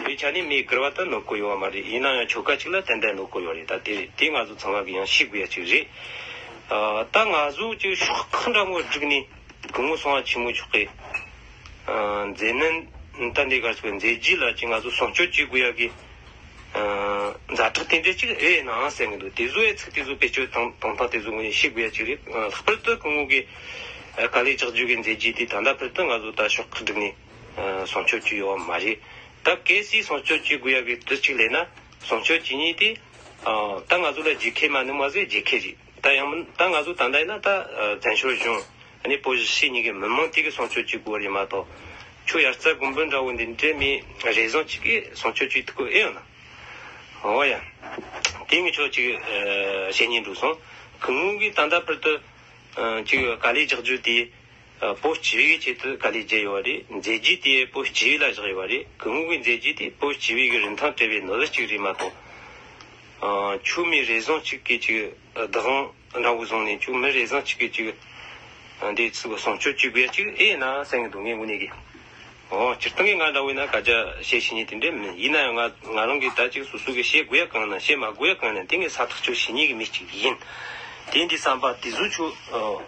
དེའི་ཆ་ནས་མི་སྒེར་བ་ད་གནོད་གི་ཡོད་བ་མ་རེད། ཡིན་ན་ཡང་ཆོལ་ཁ་གཅིག་ལ་ཏན་ཏན་གནོད་གི་ཡོད་རེད། ད་དེ་དེ་ང་ཚོ་ཚང་མ་གི་ཡང་ཤེས་དགོས་ཡ་ཅིག་རེད། ད་ང་ཚོ་ཅིག་ཤོག་ཁག་འདྲ་མོ་བསྒྲིགས་ནས་སྐུ་ངོ་སྲུང་བ་ཆེན་མོ་མཆོག་གི་མཛད་རྣམ། ད་འདི་གར་སོགས་མཛད་རྗེས་ལ་ཅིག་ང་ཚོ་སྲུང་སྐྱོབ་བྱེད་དགོས་ཡ་གི་ཛ་དྲག་དེ་འདྲ་ཅིག་ཨེ་ཡིན་ནའང་ཟེར་གི་འདུག་དེ་ཚོ་ཡ་ཚིག་དེ་ཚོ་བེད་སྤྱོད་བཏང་བཏང་སྟངས་དེ་ཚོ་ངོས་ནས་ཤེས་དགོས་ཡ་ཅིག་རེད། ལྷག་པར་དུ་སྐུ་ངོ་གི་དཀའ་ལས་རྒྱག་རྒྱུ་གི་མཛད་རྗེས་དེ་ད་ལྟ་བར་དུ་ང་ཚོ་ད་ཕྱོགས་ཁག་བསྒྲིགས་ནས་སྲུང་སྐྱོབ་བྱས་ཡོད་པ་མ་རེད། ད་གལ་སྲིད་སྲུང་སྐྱོབ་བྱེད་དགོས་ཡ་གི་དུས་གཅིག་སླེབས་ན་སྲུང་སྐྱོབ་བྱེད་མཁན་དེ་ད་ང་ཚོ་ལ་རྒྱལ་ཁབ་མ་ནི་མ་ཟད་རྒྱལ་ཁབ་རེད། ད་ཡང་མིན་ད་ང་ཚོ་ད་ལྟ་ཡིན་ན་ད་བཙན་བྱོལ་གཞུང་ཨ་ནི་བོད་གཞིས་བྱེས་གཉིས་ཀའི་མི་མང་དེ་གི་སྲུང་སྐྱོབ་བྱེད་དགོས་པ་རེད་མ་གཏོགས། ཁྱོད་དབྱར་རྩྭ་དགུན་འབུ་འདྲ་བོ་འདི་འདྲའི་མི་རེ་ཟུང་གཅིག་གིས་སྲུང་སྐྱོབ་བྱེད་ཐུབ་ཀྱི་ཨེ་ཡོད་ན། འོ་ཡ། དེ་ངས་ཁྱོད་ཅིག་བཤད་སྙིང་འདོད་སོང་། སྐུ་ངོ་གིས་ད་ལྟ་བར་དུ་ཅིག་དཀའ་ལས་རྒྱག་རྒྱུ་དེ་བོད་སྤྱི་པའི་ཆེད་དུ་དཀའ་ལས་བརྒྱབ་ཡོད་རེད། མཛད་རྗེས་དེ་བོད་སྤྱི་པའི་ལ་བཞག་ཡོད་རེད། སྐུ་ངོ་གི་མཛད་རྗེས་དེ་བོད་སྤྱི་པའི་གི་རིན་ཐང་བྲལ་བའི་ནོར་བུ་གཅིག་རེད་མ་གཏོགས། ཁྱོད་མི་རེ་ཟུང་གཅིག་གིས་ཅིག་བདག་དབང་འདྲ་བོ་བཟུང་ནས་ཁྱོད་མི་རེ་ཟུང་གཅིག་གིས་ཅིག་འདི་ཚོ་སྲུང་སྐྱོབ་བྱེད་དགོས་ཅིག་ཨེ་ཡིན་ན་བསམ་གི་འདུག་ངས་དངོས་གནས་ཀྱི། འོ་སྤྱིར་བཏང་གི་ང་འདྲ་བོ་ཡིན་ན་སྐད་ཆ་བཤད་ཤེས་མཁན་དེ་འདྲས་མིན། ཡིན་ན་ཡང་ང་ང་རང་གིས་ད་ཅིག་སོ་སོ་གིས་བཤད་དགོས་ཡ་གང་ན་བཤད་མ་དགོས་ཡ་གང་ན་དེ་ངས་ས་ཐག་ཆོད་ཤེས་མཁན་གྱི་མི་གཅིག་ཡིན། དེ་འདི་བསམ་པ་དེ་ཚོ་ཁྱོད་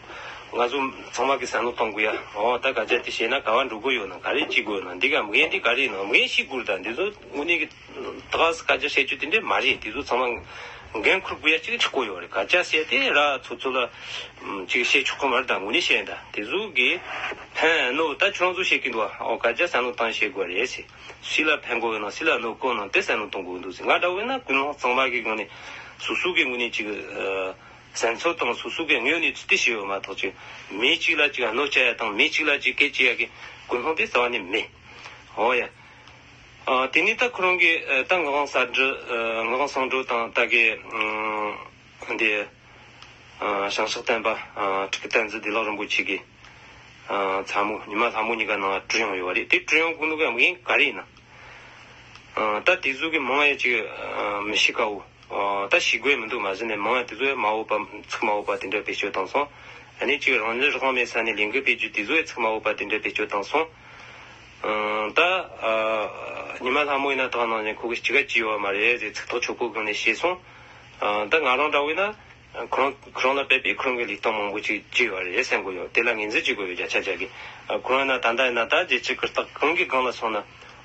ང་ཚོ་ཚང་མ་གིས་བསམ་བློ་གཏོང་དགོས་ཡ། འོ་ད་སྐད་ཆ་དེ་བཤད་ན་ག་བ་འགྲོ་དགོས་ཡོད་ན་ག་རེ་བྱེད་དགོས་ཡོད་ན་འདི་ག་མི་ངན་འདི་ག་རེ་ཡིན་ན་མི་ངན་ཤེས་དགོས་རེད། ད་འདི་ཚོ་དངོས་གནས་ཀྱི་ད་ག་སེ་སྐད་ཆ་བཤད་རྒྱུ་དེ་འདྲས་མ་རེད། དེ་ཚོ་ཚང་མ་འགན་འཁུར་དགོས་ཡ་ཅིག་ཆགས་ཀྱི་ཡོད་རེད། སྐད་ཆ་བཤད་དེ་ར་ཚོ་ཚོ་ལ་ཅིག་བཤད་ཆོག་གི་མ་རེད། ད་དངོས་གནས་བཤད་ཡིན། ད་དེ་ཚོ་གིས་ཕན་གནོད་ད་ཁྱོད་རང་ཚོ་བཤད་ཀྱི་འདུག་ཨ། འོ་སྐད་ཆ་བསམ་བློ་བཏང་བཤད་དགོས་རེད་ཟེར། སུ་ལ་ཕན་གོ་ཡོད་ན་སུ་ལ་གནོད་གོ་ན་དེ་བསམ་བློ་གཏོང་དགོས་འདུག་ཟེར། ང་འདྲ་བོ་ཡིན་ན་ཀུན་སློང་གཙང་མ་གི་སྒང་ནས་སོ་སོ་གི་ངོས་ནས་ཅིག་བསམ་ཚུལ་དང་སོ་སོ་གི་དངོས་ཡོད་གནས་ཚུལ་དེ་བཤད་ཡོད་མ་གཏོགས་ཅིག་མི་གཅིག་ལ་ཅིག་གནོད་བྱ་ཡ་དང་མི་གཅིག་ལ་ཅིག་སྐད་ཆ་བཤད་ཡ་གི་ཀུན་སློང་དེ་རྩ་བ་ནས་མེད། འོ་ཡ། ཨ། དེ་ནས་ད་ཁོ་རང་གིས་ཨ། ད་ངག་དབང་གསལ་སྒྲོན། ཨ། ངག་དབང་གསལ་སྒྲོན་དང་ད་གི་ཨ། འདི་ཨ། བྱང་ཕྱོགས་བསྟན་པ་ཨ། ཁྲི་ཀ་བསྟན་འཛིན་བདེ་ལེགས་རིན་པོ་ཆེ་གི་ཨ། ཚ་མོ་ཉི་མ་ལྷ་མོ་གཉིས་ཀ་ནང་བྲིས་ཡོང་ཡོད་པ་རེད། དེ་བྲིས་ཡོང་གོ་ནོ་གི་དམིགས་ཡུལ་ག་རེ་ཡིན་ན། ཨ། ད་དེ་ཚོ་གི་མང་ཡ་ཅིག་ཨ། མི་ཤེས་དཀའ་བོ། ཨ། ད་ཤེས་དགོས་མི་འདུག་མ་གཞི་ནས་མང་ཡ་དེ་ཚོ་ཡ་མ་འོས་པ་ཚིག་མ་འོས་པ་དེ་འདྲ་བེད་སྤྱོད་བཏང་སོང་། ཨ་ནི་ཅིག་རང་ལུས་རང་མེད་ས་ནས་ལས་འགུལ་སྤེལ་རྒྱུ་དེ་ཚོ་ཡ་ཚིག་མ་འོས་པ་དེ་འདྲ་བེད་སྤྱོད་བཏང་སོང་། ཨ། ད་ཨ། ཉི་མ་ལྷ་མོ་ཡིན་ན་ད་ནང་བཞིན་ཁོ་གིས་ཅི་ག་བྱས་ཡོད་མ་རེད་ཟེར་ཚིག་ཐག་ཆོད་པོ་སྒང་ནས་བཤད་སོང་། ཨ། ད་ང་རང་འདྲ་བོ་ཡིན་ན་ཁོ་རང་ཁོ་རང་ལ་དཔག་པའི་ཁོ་རང་གི་ལས་སྟངས་མང་པོ་ཅིག་བྱས་ཡོད་རེད་བསམ་གྱི་ཡོད། དེ་ལ་ངོས་འཛིན་བྱེད་དགོས་ཡོད་བརྒྱ་ཆ་བརྒྱ་གི། ཨ། ཁོ་རང་ཡིན་ན་ད་ལྟ་ཡིན་ན་ད་རྒྱལ་སྤྱི་གུ་རྟགས་གང་གི་སྒང་ལ་སོང་ན།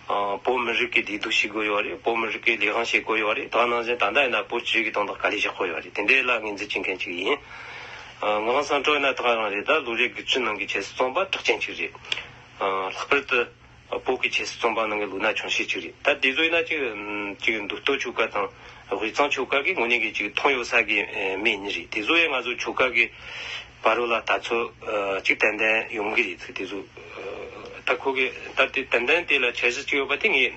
ཨ། བོད་མི་རིགས་ཀྱི་བདེ་སྡུག་ཤེས་དགོས་ཡོད་རེད། བོད་མི་རིགས་ཀྱི་ལས་དབང་ཤེས་དགོས་ཡོད་རེད། ད་ནང་བཞིན་ད་ལྟ་ཡིན་ན་བོད་སྤྱི་གི་དོན་དག་དཀའ་ལས་བཞག་དགོས་ཡོད་རེད། དེ་འདྲའི་ལ་ངོས་འཛིན་བྱེད་མཁན་ཅིག་ཡིན། ཨ། ངག་དབང་གསལ་སྒྲོན་ཡིན་ན་ད་ག་རང་རེད། ད་ལོ་རེ་དགུ་བཅུ་ནང་གི་ཆབ་སྲིད་བཙོན་པ་གྲགས་ཅན་ཅིག་རེད། ཨ། ལྷག་པར་དུ་བོད་ཀྱི་ཆབ་སྲིད་བཙོན་པ་ནང་གི་ལོ་ན་ཆུང་ཤོས་ཅིག་རེད། ད་དེ་ཚོ་ཡིན་ན་ཅིག་ཅིག་མདོ་སྟོད་ཆོལ་ཁ་དང་དབུས་གཙང་ཆོལ་ཁ་གི་ངོས་ནས་གི་ཅིག་མཐོང་ཡོད་ས་གི་མི་གཉིས་རེད། དེ་ཚོ་ཡང་ང་ཚོ་ཆོལ་ཁ་གི་བར་ལ་ད་ཚོད་ཅིག་ཏན་ཏན་ཡོང་གི་རེད་ཚུལ་དེ་ཚོ། ད་ཁོ་གི་ད་དེ་ཏན་ཏན་དེ་ལ་འཆར་གཞི་ཅིག་ཡོད་པ་དེ་ངས་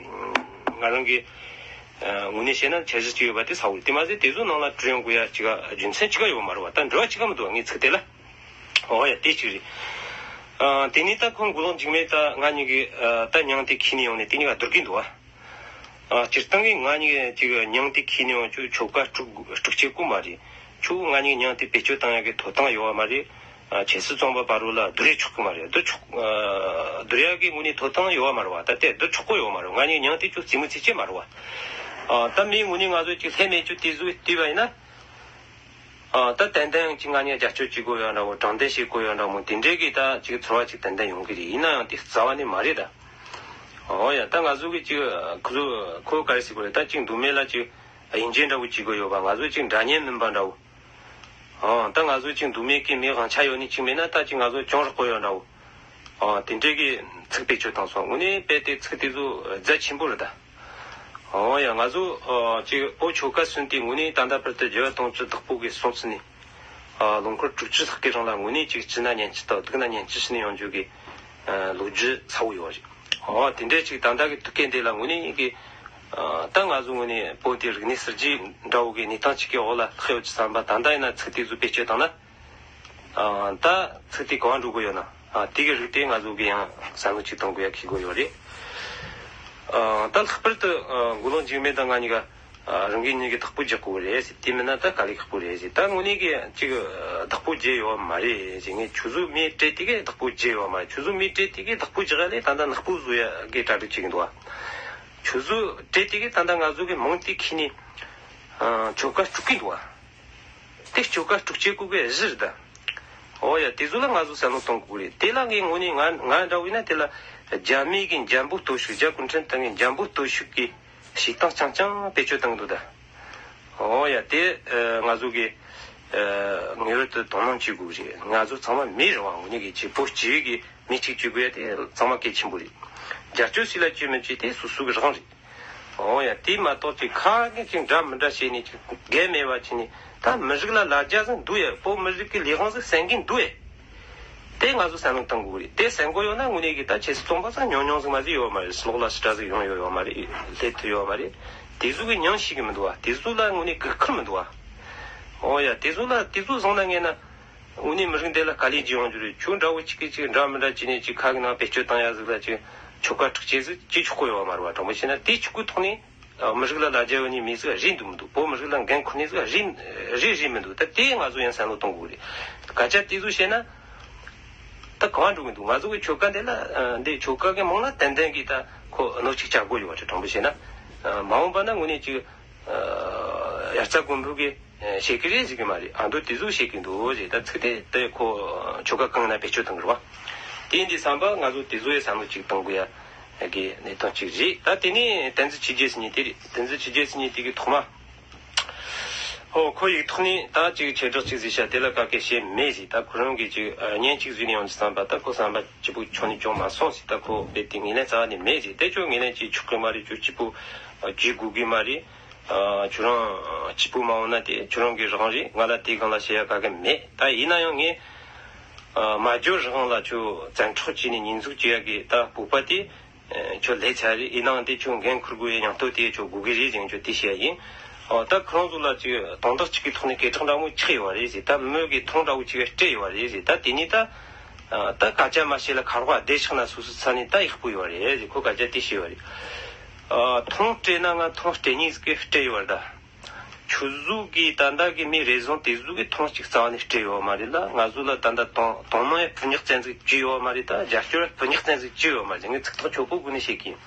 ང་རང་གི་ངོས་ནས་བཤད་ན་འཆར་གཞི་ཅིག་ཡོད་པ་དེ་གསལ་བོ་རེད། དེ་མ་ཟད་དེ་ཚོ་ནང་ལ་བྲིས་ཡོང་དགོས་ཡ་ཅིག་རྒྱུ་མཚན་ཅིག་ཡོད་མ་རེད་བ། ད་འབྲེལ་བ་ཅིག་མི་འདུག་བ་ངའི་ཚིག་དེ་ལ། འོ་ཡ་དེ་ཅིག་རེད། ཨ། དེ་ནས་ད་ཁོང་མགོ་ལོག་འཇིགས་མེད་ད་ང་གཉིས་ཀྱི་ཨ། ད་མྱིང་དེ་ཁྱེར་ནས་ཡོང་ནས་དེ་གཉིས་ཀ་བསྡུར་གྱི་འདུག་ཨ། ཨ། སྤྱིར་བཏང་གི་ང་གཉིས་ཀྱི་མྱིང་དེ་ཁྱེར་ནས་ཡོང་ཁྱོད་ཆོལ་ཁ་དཀྲུག་དཀྲུག་བྱེད་ཀྱི་མ་རེད། ཁྱོད་ང་གཉིས་མྱིང་དེ་བེད་སྤྱོད་བཏང་ཡག་གི་ཐོབ་ཐང་ཡོད་པ་མ་རེད། ཨ། ཆབ་སྲིད་བཙོན་པ་བར་ལ་བསྡུར་ཡག་ཆོག་གི་མ་རེད། བསྡུར་ཆོག་ཨ། བསྡུར་ཡག་གི་ངོས་ནས་ཐོབ་ཐང་ཡོད་པ་མ་རེད་བ། ད་དེ་བསྡུར་ཆོག་གི་ཡོད་མ་རེད། ང་གཉིས་མྱིང་དེ་ཁྱོད་རྩེད་མོ་རྩེ་ཆེད་མ་རེད་བ། ཨ། ད་མིའི་ངོས་ནས་ང་ཚོ་ཅིག་ལྷད་མེད་ཅིག་དེ་བཟོས་བལྟས་པ་ཡིན་ན། ཨ། ད་ཏན་ཏན་ཅིག་ང་གཉིས་རྒྱབ་སྐྱོར་བྱེད་དགོས་ཡོད་འདྲ་བོ། དྲང་བདེན་བྱེད་དགོས་ཡོད་འདྲ་བོ། དེ་འདྲའི་གི་ད་ཅིག་ཚོར་བ་ཅིག་ཏན་ཏན་ཡོང་གི་རེད། ཡིན་ན་ཡང་དེ་རྩ་བ་ནས་མ་རེད་ད། འོ་ཡ། ད་ང་ཚོ་གི་ཅིག་ཁོ་ཚོ་ཁོ་ག་རེ་ཟེར་དགོས་རེད། ད་ཅིག་མདོ་སྨད་ལ་ཅིག་དབྱེ་འབྱེད་འདྲ་བོ་བྱེད་དགོས་ཡོད་པ། ང་ཚོ་ཅིག་འདྲ་མཉམ་མིན་པ་འདྲ་བོ། ཨ། ད་ང་ཚོ་ཅིག་མདོ་སྨད་ཀྱི་མི་དབང་ཆ་ཡོད་ནི་ཅིག་མེད་ན་ད་ཅིག་ང་ཚོ་གྱོང་རག་གི་ཡོད་འདྲ་བོ། ཨ། དེ་འདྲའི་གི་ཚིག་བེད་སྤྱོད་བཏང་སོང་། དངོས་གནས་དཔེ་དེ་ཚིག་དེ་ཚོ་རྫ་ཆེན་པོ་རེད་ད། འོ་ཡ། ང་ཚོ་ཨ། ཅིག་བོད་ཆོལ་ཁ་གསུམ་དེ་དངོས་གནས་ད་ལྟ་བར་དུ་རྒྱལ་བ་དོན་གྲུབ་བདག་པོ་གི་སྲོང་བཙུགས་ནས། ཨ། ལོ་འཁོར་དྲུག་ཅུ་ལྷག་གི་རིང་ལ་དངོས་གནས་ཅིག་སྐྱིད་ན་ཉིན་གཅིག་དང་སྡུག་ན་ཉིན་གཅིག་བྱས་ནས་ཡོང་རྒྱུ་གི་ཨ། ལོ་རྒྱུས་ཚ་བོ་ཡོད་རེད། འོ། དེ་འདྲའི་ཅིག་ད་ལྟ་གི་དུས་སྐབས་འདི་ལ་དངོས་གནས་ཀྱི་ཨ། ད་ང་ཚོ་དངོས་གནས་བོད་དེ་རིག་གནས་གསར་བརྗེ་འདྲ་བོ་གི་གནས་སྟངས་ཅིག་གི་འོག་ལ་ལྷག་ཡོད་ཀྱི་བསམ་པ། ད་ལྟ་ཡིན་ན་ཚིག་དེ་ཚོ་བེད་སྤྱོད་བཏང་ན། ཨ། ད་ཚིག་དེ་གང་འགྲོ་གི་ཡོད་ན། ཨ། དེ་གི་རིགས་དེ་ང་ཚོ་གི་ཡང་བསམ་བློ་ཅིག་གཏོང་དགོས་ཡ་ཁེལ་གི་ཡོད་རེད། ཨ། ད་ལྷག་པར་དུ་ཨ། མགོ་ལོག་འཇིགས་མེད་དང་ང་གཉིས་ཀ་ཨ། རང་གི་གཉིས་ཀྱི་བདག་པོ་རྒྱག་དགོས་རེད་ཟེར། དེ་མིན་ན་ད་དཀའ་ལས་ཁག་པོ་རེད་ཟེར། ད་དངོས་གནས་ཀྱི་ཅིག་བདག་པོ་བརྒྱབ་ཡོད་མ་རེད་ཟེར། ངས་ཁྱོད་ཚོ་མི་སྤྲད་དེ་གི་བདག་པོ་བརྒྱབ་ཡོད་མ་རེད། ཁྱོད་ཚོ་མི་སྤྲད་དེ་གི་བདག་པོ་རྒྱག་ཡ་ལས་ད་ལྟ་ནག་པོ་བཟོ་ཡ་གི་གྲ་སྒྲིག་བྱེད་ཀྱི་འདུག་བ། ཁྱོད་ཚོ་སྤྲད་དེ་གི་ད་ལྟ་ང་ཚོ་གི་མིང་དེ་ཁྱེར་ནས་ཨ། ཆོལ་ཁ་དཀྲུག་གི་འདུག་བ། དེ་ཆོལ་ཁ་དཀྲུག་བྱེད་དགོས་གི་གཞི་རེད་ད། འོ་ཡ། དེ་ཚོ་ལ་ང་ཚོ་བསམ་བློ་གཏོང་དགོས་རེད། དེ་ལ་ངས་དངོས་གནས་ང་ང་འདྲ་བོ་ཡིན་ན་དེ་ལ་ རྒྱ་མི་གི་འཇམ་པོ་སྟོབས་ཤུགས། རྒྱ་གུང་ཁྲན་ཏང་གི་འཇམ་པོ་སྟོབས་ཤུགས་ཀྱི་བྱེད་སྟངས་རྐྱང་རྐྱང་བེད་སྤྱོད་བཏང་གི་འདུག་ད། འོ་ཡ། དེ་ཨ་ང་ཚོ་གི་ཨ་ངེས་པར་དུ་དོ་སྣང་བྱེད་དགོས་རེད། ང་ཚོ་ཚང་མ་མི་རེད་བ། དངོས་གནས་ཀྱི་ཅིག་བོད་སྤྱི་པའི་གི་མི་གཅིག་བྱེད་དགོས་ཡ་དེ་ཚང་མ་གལ་ཆེན་པོ་རེད། རྒྱབ་སྐྱོར་སུ་ལ་བྱེད་མི་བྱེད་དེ་སོ་སོ་གི་རང་རེད། འོ་ཡ། དེ་མ་གཏོགས་ཅིག་ཁ་གི་ཅིག་འདྲ་མི་འདྲ་བྱས་ནས་ཅིག་འགན་མེད་པ་བྱས་ནས། ད་མི་རིགས་ལ་ལ་རྒྱ་ཟིག་འདུག་ཡ། བོད་མི་རིགས་ཀྱི་ལས་དབང་ཟིག་གསན་གིན་འདུག་ཡ། དེ་ང་ཚོ་བསམ་བློ་གཏོང་དགོས་རེད། དེ་གསན་གོ་ཡོད་ན་དངོས་གནས་ཀྱི་ད་ཆབ་སྲིད་བཙོན་པ་ཚང་ཉུང་ཉུང་ཟིག་མ་ཟིག་ཡོད་མ་རེད། ཕྱི་ལོགས་ལ་སུ་འདྲ་ཟིག་ཡོང་ཡོད་ཡོད་མ་རེད། སླེབས་ཐུབ་ཡོད་མ་རེད། དེ་ཚོ་གི་མྱིང་ཤེས་གི་མི་འདུག་བ། དེ་ཚོ་ལ་དངོས་གནས་གུས་བཀུར་མི་འདུག་བ། འོ་ཡ། དེ་ཚོ་ལ་དེ་ཚོ་བཟུང་ན་ངེས་ན་དངོས་གནས་མི་རིགས་འདི་ལ་དཀའ་ལས་བརྒྱབ་ཡོང་རྒྱུ་རེད། ཁྱོད་འདྲ་བོ་གཅིག་གིས་གཅིག་འདྲ་མི་འདྲ་བྱས་ནས་ཅིག་ཁ་གི་ནང་བེད་སྤྱོད་བཏང་ཡ་ཟིག་ལ་ཅིག་ཆོལ་ཁ་འཁྲུག་ཆེ་ཟིག་བྱེད་ཆོག་གོ་ཡོད་མ་རེད་བ། དྲང་པོ་བཤད་ན་དེ་གཅིག་པུའི་ཐོག་ནས། ཨ། མི་རིགས་ལ་ལ་རྒྱ་ཡོད་ནི་མི་ཟིག་རེད་འདུག་མི་འདུག་བོད་མི་རིགས་ལ་འགན་འཁུར་ནི་ཟིག་རེད་རེད་རེད་མི་འདུག་ད་དེ་ང་ཚོ་ཡང་བསམ་བློ་གཏོང་དགོས་རེད། སྐད་ཆ་དེ་ཚོ་བཤད་ན་ད་གང་འགྲོ་གི་འདུག་ང་ཚོ་གི་ཆོལ་ཁ་འདི་ལ། ཨ། འདི་ཆོལ་ཁ་གི་མིང་ལ་ཏན་ཏན་གྱིས་ད་ཁོ་གནོད་ཅིག་བྱ་དགོས་ཡོད་པ་རེད། དྲང་པོ་བཤད་ན། ཨ། མ་འོངས་པ་ན་དངོས་གནས་ཅིག་ཨ། དབྱར་རྩྭ་དགུན་འབུ་གི་ཨ་བྱེད་ཀྱི་རེད་ཟེར་གི་མ་རེད། ཨ་མདོ་དེ་ཚོ་བྱེད་ཀྱི་འདུག་ཟེར། ད་ཚིག་དེ་དེ་ཁོ་ཆོལ་ཁ་གང་ན་བེད་སྤྱོད་གཏོང་གི་རེད་བ། དེ་ཡིན་དུས་བསམ་པ་ང་ཚོ་དེ་ཚོ་ཡི་བསམ་བློ་ཅིག་གཏོང་དགོས་ཡ་གི་གནས་སྟངས་ཅིག་རེད། ད་དེ་ནས་བསྟན་འཛིན་ཆོས་རྒྱལ་ཟེར་མཁན་དེ་རེད། བསྟན་འཛིན་ཆོས་རྒྱལ་ཟེར་མཁན་དེ་གི་ཐོག་མ། ཨོ། ཁོ་ཡིག་ཐོག་ནས་ད་ཅིག་ཆེ་བསྒྲགས་ཅིག་བཟོས་ཤག་དེ་ལ་ག་གེ་བཤད་མེད་ཟེར། ད་ཁོ་རང་གིས་ཅིག་ཨ་བརྙན་ཅིག་བཟོས་ནས་ཡོང་དུས་བསམ་པ། ད་ཁོ་བསམ་པ་སྐྱིད་པོ་ཁྱོན་ནས་ཅང་མ་སོང་ཟེར། ད་ཁོ་རྦད་དེ་ངོས་ལེན་རྩ་བ་ནས་མེད་ཟེར། དེ་ཁྱོད་ངོས་ལེན་བྱེད་ཆོག་གི་མ་རེད། ཁྱོད་སྐྱིད་པོ་ཨ་བྱེད་དགོས་གི་མ་རེད། ཨ། ཁྱོད་རང་སྐྱིད་པོ་མ་འོང་ན་དེ་ཁྱོད་རང་གི་རང་རེད། ང་ལ་དེའི་སྒང་ལ་བཤད་ཡ་ག་གེ་མེད། ད་ཡིན་ན་ཡང་ངས་ཨ་མ་འཇོར་རང་ལ་ཁྱོད་བཙན་འཕྲོག་བྱས་ནས་ཉེས་འཛུགས་བྱེད་ཡ་གི་ད་སྤོབས་པ་དེ་ཨ་ཁྱོད་སླེབས་ཚར་རེད། ཡིན་ནའང་དེ་ཁྱོད་འགན་འཁུར་དགོས་ཡ་སྙིང་སྟོབས་དེ་ཁྱོད་དགོས་གི་རེད་ཟེར། ཁྱོད་དེ་བཤད་ཡ་ཡིན། ཨོ། ད་ཁོ་རང་ཚོ་ལ་ཅིག་དོན་དག་ཅིག་གི་ཐོག་ནས་སྐད་གྲགས་འདྲ་མོ་ཆགས་ཡོད་པ་རེད་ཟེར། ད་མི་གི་མཐོང་འདྲ་བོ་ཅིག་སྤྲད་ཡོད་པ་རེད་ཟེར། ད་དེ་ནས་ད་ཨ་ད་སྐད་ཆ་མ་བཤད་ལ་ཁ་རོག་བསྡད་ཆགས་ན་སོ་སོའི་ཚ་ནས་ད་ཡག་པོ་ཡོད་རེད་ཟེར། ཁོ་སྐད་ཆ་དེ་བཤད་ཡོད་རེད། ཨ། ཐེངས་སྤྲད་ན་ང་ཐེངས་སྤྲད་མཁན་ཟིག་གིས་སྤྲད་ཡོད་རེད་ད། ཁྱོད་ཚོ་གིས་ད་ལྟ་གི་མི་རེ་ཟུང་དེ་ཚོ་གིས་ཐེངས་གཅིག་རྩ་བ་ནས་སྤྲད་ཡོད་མ་རེད་ལ། ང་ཚོ་ལ་ད་ལྟ་དང་དང་མ་ཡང་སྤུ་ཉག་ཙམ་ཟིག་བྱས་ཡོད་མ་རེད། ད་རྒྱབ་སྐྱོར་སྤུ་ཉག་ཙམ་ཟིག་བྱས་ཡོད་མ་རེད། ངས་ཚིག་ཐག་ཆོད་པོ་སྒོ་ནས་བཤད་གི་ཡིན།